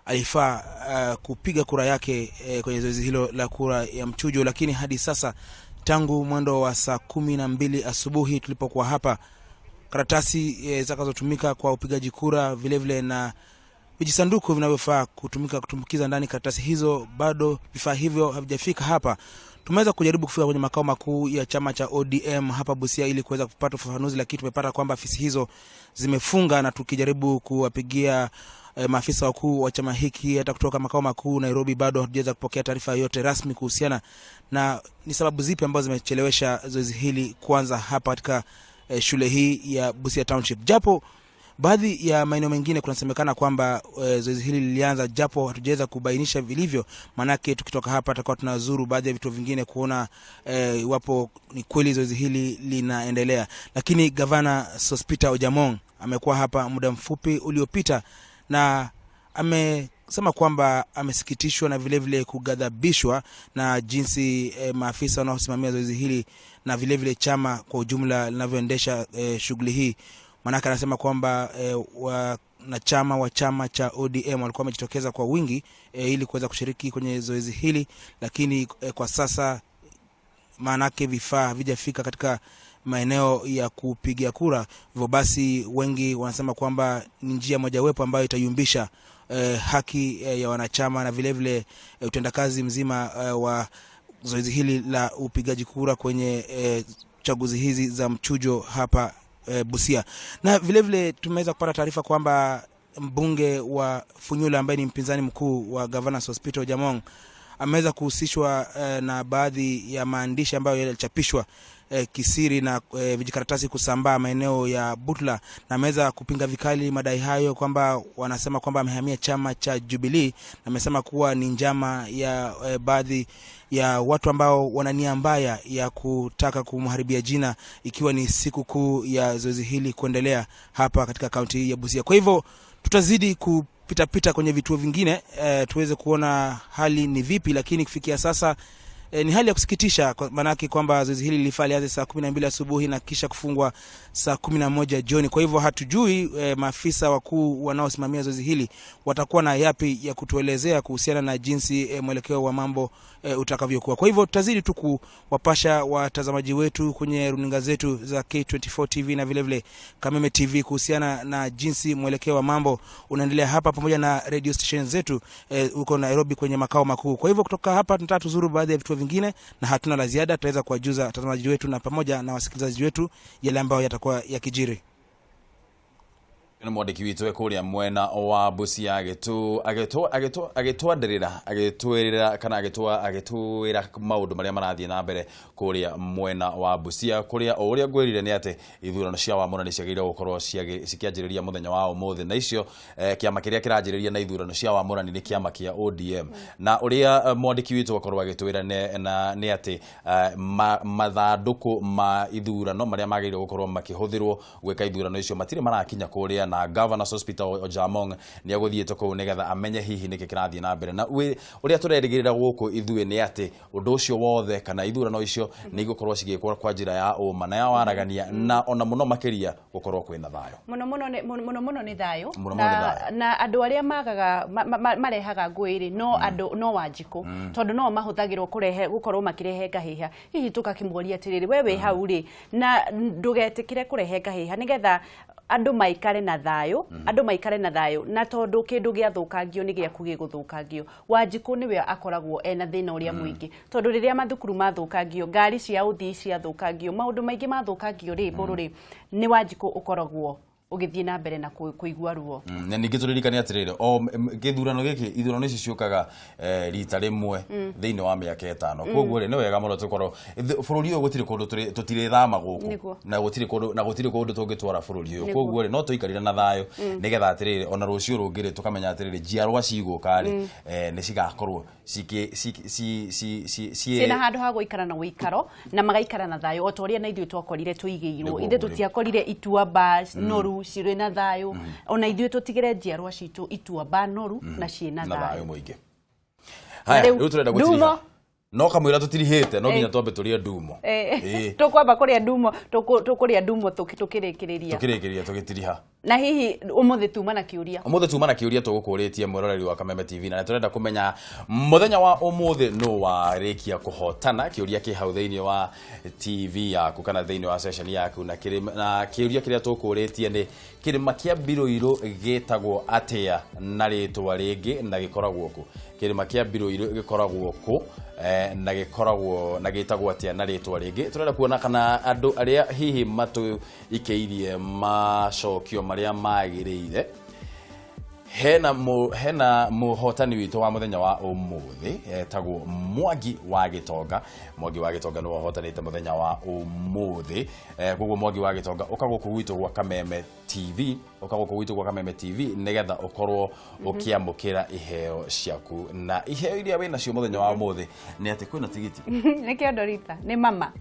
alifaa kupiga kura yake kwenye zoezi hilo la kura ya mchujo, lakini hadi sasa tangu mwendo wa saa 12 asubuhi tulipokuwa hapa, karatasi zitakazotumika kwa upigaji kura vile vile na vijisanduku vinavyofaa kutumika kutumbukiza ndani karatasi hizo, bado vifaa hivyo havijafika hapa. Tumeweza kujaribu kufika kwenye makao makuu ya chama cha ODM hapa Busia ili kuweza kupata ufafanuzi, lakini tumepata kwamba afisi hizo zimefunga, na tukijaribu kuwapigia maafisa wakuu wa chama hiki hata kutoka makao makuu Nairobi, bado hatujaweza kupokea taarifa yoyote rasmi kuhusiana na ni sababu zipi ambazo zimechelewesha zoezi hili kuanza hapa katika shule hii ya Busia Township. Japo baadhi ya maeneo mengine kunasemekana kwamba zoezi hili lilianza, japo hatujaweza kubainisha vilivyo, manake tukitoka hapa tutakuwa tunazuru baadhi ya vituo vingine kuona iwapo ni kweli zoezi hili linaendelea. Lakini gavana Sospeter Ojamong amekuwa hapa muda mfupi uliopita na amesema kwamba amesikitishwa na vile vile kughadhabishwa na jinsi maafisa wanaosimamia zoezi hili na vile vile chama kwa ujumla linavyoendesha shughuli hii. Manake anasema kwamba wanachama wa chama cha ODM walikuwa wamejitokeza kwa wingi ili kuweza kushiriki kwenye zoezi hili, lakini kwa sasa manake vifaa havijafika katika maeneo ya kupiga kura. Hivyo basi wengi wanasema kwamba ni njia mojawapo ambayo itayumbisha haki ya wanachama na vile vile utendakazi mzima wa zoezi hili la upigaji kura kwenye chaguzi hizi za mchujo hapa Busia. Na vile vile tumeweza kupata taarifa kwamba mbunge wa Funyula ambaye ni mpinzani mkuu wa gavana Sospeter Ojamong ameweza kuhusishwa na baadhi ya maandishi ambayo yalichapishwa kisiri na vijikaratasi kusambaa maeneo ya Butla, na ameweza kupinga vikali madai hayo kwamba wanasema kwamba amehamia chama cha Jubilee, na amesema kuwa ni njama ya baadhi ya watu ambao wana nia mbaya ya kutaka kumharibia jina, ikiwa ni siku kuu ya zoezi hili kuendelea hapa katika kaunti ya Busia. Kwa hivyo tutazidi kupita kwenye vituo vingine tuweze kuona hali ni vipi, lakini kufikia sasa ni hali ya kusikitisha, maanake kwamba zoezi hili lilifaa lianze saa 12 asubuhi na kisha kufungwa saa 11 jioni. Kwa hivyo hatujui maafisa wakuu wanaosimamia zoezi hili watakuwa na yapi ya kutuelezea kuhusiana na jinsi mwelekeo wa mambo utakavyokuwa. Kwa hivyo tutazidi tu kuwapasha watazamaji wetu kwenye runinga zetu za K24 TV na vile vile Kameme TV kuhusiana na jinsi mwelekeo wa mambo unaendelea hapa, pamoja na radio station zetu huko Nairobi kwenye makao makuu. Kwa hivyo kutoka hapa tunataka tuzuru baadhi ya vituo vingine, na hatuna la ziada. Tutaweza kuwajuza watazamaji wetu na pamoja na wasikilizaji wetu yale ambayo yatakuwa yakijiri. Nĩ mwandĩki witũ kũrĩa mwena wa Busia agĩtwanĩrĩra agĩtwĩrĩra kana agĩtwĩra maũndũ marĩa marathiĩ na mbere kũrĩa mwena wa Busia, kũrĩa o ũrĩa ngwĩrire nĩ atĩ ithurano cia wamũrani ciagĩrĩire gũkorwo cikĩanjĩrĩria mũthenya wa ũmũthĩ, na icio kĩama kĩrĩa kĩranjĩrĩria na ithurano cia wamũrani nĩ kĩama kĩa ODM. Na ũrĩa mwandĩki witũ akorwo agĩtwĩra nĩ atĩ mathandũkũ ma ithurano marĩa magĩrĩire gũkorwo makĩhũthĩrwo gwĩka ithurano icio matirĩ marakinya kũrĩa, na Governor Sospeter Ojamong nĩ agũthiĩte kũu nĩgetha amenye hihi nĩkĩ kĩrathiĩ na mbere. Na ũrĩa tũrerĩgĩrĩra gũkũ ithuĩ nĩ atĩ ũndũ ũcio wothe kana ithurano icio nĩ igũkorwo cigĩkwo kwa njĩra ya ũma na ya waragania, na ona mũno makĩria gũkorwo kwĩna thayũ. Mũno mũno nĩ thayũ, na andũ arĩa magaga marehaga ngũĩ rĩ no andũ no Wanjikũ, tondũ no mahũthagĩrwo kũrehe gũkorwo makĩrehe ngahĩha. Hihi tũgakĩmũria atĩrĩrĩ, we wĩ hau rĩ, na ndũgetĩkĩre kũrehe ngahĩha nĩgetha Andũ maikare na thayũ, andũ maikare na thayũ, na tondũ kĩndũ gĩathũkangio nĩ gĩaku gĩgũthũkangio. Wanjikũ nĩwe akoragwo ena thĩna ũrĩa mũingĩ, tondũ rĩrĩa mathukuru mathũkangio, ngari cia ũthii ciathũkangio, maũndũ maingĩ mathũkangio rĩ, mbũrũ rĩ, nĩ Wanjikũ ũkoragwo ũgĩthiĩ na mbere na kũigua ruo. Na ningĩ tũririkane atĩrĩrĩ, o gĩthurano gĩkĩ, ithurano ici ciũkaga rita rĩmwe thĩinĩ wa mĩaka 5. Koguo rĩ, nĩ wega mũno tũkorwo bũrũri ũyũ gũtirĩ kũndũ tũtirĩthama gũkũ, na gũtirĩ kũndũ, na gũtirĩ kũndũ tũngĩtwara bũrũri ũyũ. Koguo rĩ, no tũikarire na thayũ nĩgetha atĩrĩrĩ, ona rũciũ rũngĩ rĩ, tũkamenya atĩrĩrĩ, njiarwa cigũka rĩ, nĩ cigakorwo ciĩna handũ ha gũikara na ũikaro, na magaikara na thayũ o ta ũrĩa na ithuĩ twakorire tũigĩirwo. Ithuĩ tũtiakorire ituamba noru cirĩ na thayũ, ona ithuĩ tũtigĩre njiarwa citũ ituamba noru na ciĩna thayũ mũingĩ. Haya, rĩu tũrenda gũtiriha. No kamwĩra tũtirihĩte, no nginya twambe tũrĩe ndumo. Tũkwamba kũrĩa ndumo, tũkũrĩa ndumo tũkĩrĩkĩrĩria. Tũkĩrĩkĩrĩria tũgĩtiriha. Na hihi ũmũthĩ tuma na kĩũria. Ũmũthĩ tuma na kĩũria tũgũkũrĩtie mwĩroreri wa Kameme TV, na tũrenda kũmenya mũthenya wa ũmũthĩ nũ warĩkia kũhotana. Kĩũria kĩ hau thĩinĩ wa TV yaku kana thĩinĩ wa session yaku, na kĩũria kĩrĩa tũkũrĩtie nĩ kĩrĩma kĩa Mbirũirũ gĩtagwo atĩa na rĩtwa rĩngĩ na gĩkoragwo kũ? Kĩrĩma kĩa Mbirũirũ gĩkoragwo kũ na gĩkoragwo na gĩtagwo atĩa na rĩtwa rĩngĩ? Tũrenda kuona kana andũ arĩa hihi matũikĩirie macokio marĩa magĩrĩire. Hena mũhotani witũ wa mũthenya wa ũmũthĩ etagwo Mwangi wa Gĩtonga. Mwangi wa Gĩtonga nĩwe ũhotanĩte mũthenya wa ũmũthĩ. Koguo Mwangi wa Gĩtonga ũka gũkũ gwitũ gwa Kameme TV, ũka gũkũ gwitũ gwa Kameme TV nĩgetha ũkorwo ũkĩamũkĩra iheo ciaku. Na iheo iria wĩnacio mũthenya wa ũmũthĩ nĩ atĩ kwĩna tigiti. Nĩ kĩondorita, nĩ mama.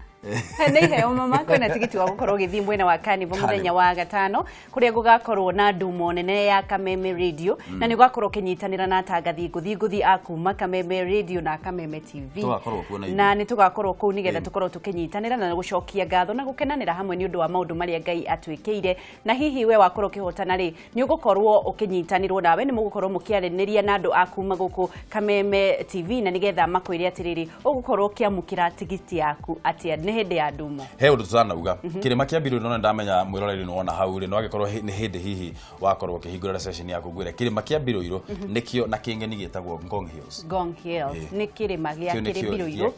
Nĩ iheo mama, kwĩna tigiti wa gũkorwo ũgĩthiĩ mwena wa Carnival mũthenya wa gatano, kũrĩa gũgakorwo na ndumo nene ya Kameme Radio, na nĩ ũgakorwo ũkĩnyitanĩra na atangathi ngũthi ngũthi a kuma Kameme Radio na Kameme TV. Na nĩ tũgakorwo kũu nĩgetha tũkorwo tũkĩnyitanĩra na gũcokia ngatho na gũkenanĩra hamwe nĩ ũndũ wa maũndũ marĩa Ngai atwĩkĩire. Na hihi we wakorwo ũkĩhotana rĩ, nĩ ũgũkorwo ũkĩnyitanĩrwo nawe, nĩ mũgũkorwo mũkĩaranĩria na andũ a kuma gũkũ Kameme TV, na nĩgetha makwĩre atĩrĩrĩ, ũgũkorwo ũkĩamũkĩra tigiti yaku atĩa nĩ hĩndĩ ya ndumo. He ũndũ tũtanauga, kĩrĩma kĩa Mbirũirũ no ndamenya mwĩroreri nĩ wona hau rĩ, no angĩkorwo nĩ hĩndĩ hihi wakorwo ũkĩhingũra session yaku ngwĩre kĩrĩma kĩa Mbirũirũ nĩkĩo na kĩng'eni gĩtagwo Ngong Hills. Ngong Hills nĩ kĩrĩma gĩa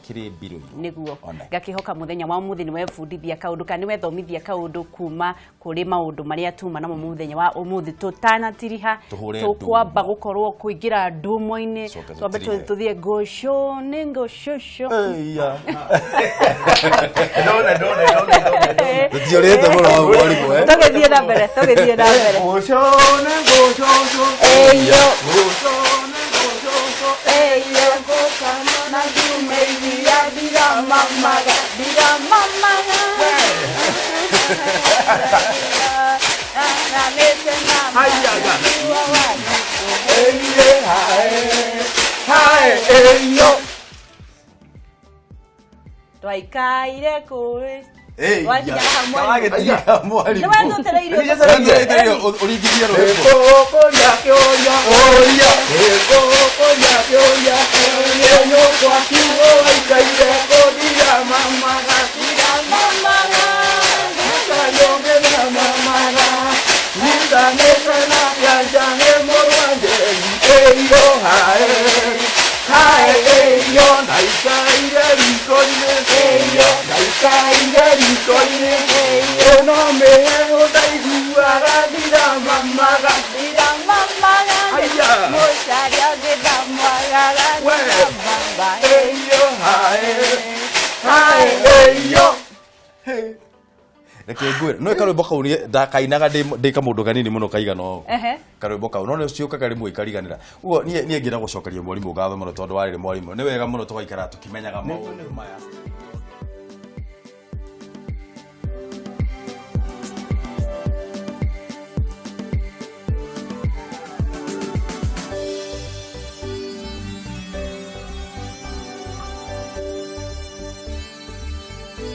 Kĩrĩmbirũirũ. Nĩguo ngakĩhoka mũthenya wa ũmũthĩ nĩ webundithia kaũndũ kana nĩ wethomithia kaũndũ kuma kũrĩ maũndũ marĩa tuma namo mũthenya wa ũmũthĩ. Tũtanatiriha tũkwamba gũkorwo kũingĩra ndumo-inĩ, twambe tũthiĩ ngũcũ nĩ ngũcũcũ. Ndona. Tũtiorĩte mũno hau mwarimũ, eh? Tũgĩthiĩ na mbere, tũgĩthiĩ na mbere. Ngũcũ nĩ ngũcũcũ. Eyo. Ngũcũ nĩ ngũcũcũ. Eyo. Na ndume iria ndiramamaga, ndiramamaga. Twaikaire kũĩ. Ũringithie rwĩmbo. Ũkũria kĩũria, ũria, ũkũria kĩũria, nyũkwa kiugo waikaire kũndira mamaga, mamaga, mamaga, nyitanĩte na kĩanja nĩ mũrwa Njeri, ĩyo hae, hae ĩyo, ndaikaire riko-inĩ, ĩyo, ndaikaire riko-inĩ, ĩno mĩheehũ ndaiguaga ndiramamaga, ndiramamaga, mũcaria ndĩramwagaga, ndiramamaga, ĩyo hae, hae ĩyo. Reke ngwĩre, no karwĩmbo kau ndakainaga ndĩ kamũndũ kanini mũno kaigana ũũ. Karwĩmbo kau no nĩ ciũkaga rĩmwe ikariganĩra. Ũguo niĩ ngĩenda gũcokeria mwarimũ ngatho mũno tondũ warĩ mwarimũ. Nĩ wega mũno tũgaikara tũkĩmenyaga maũndũ maya.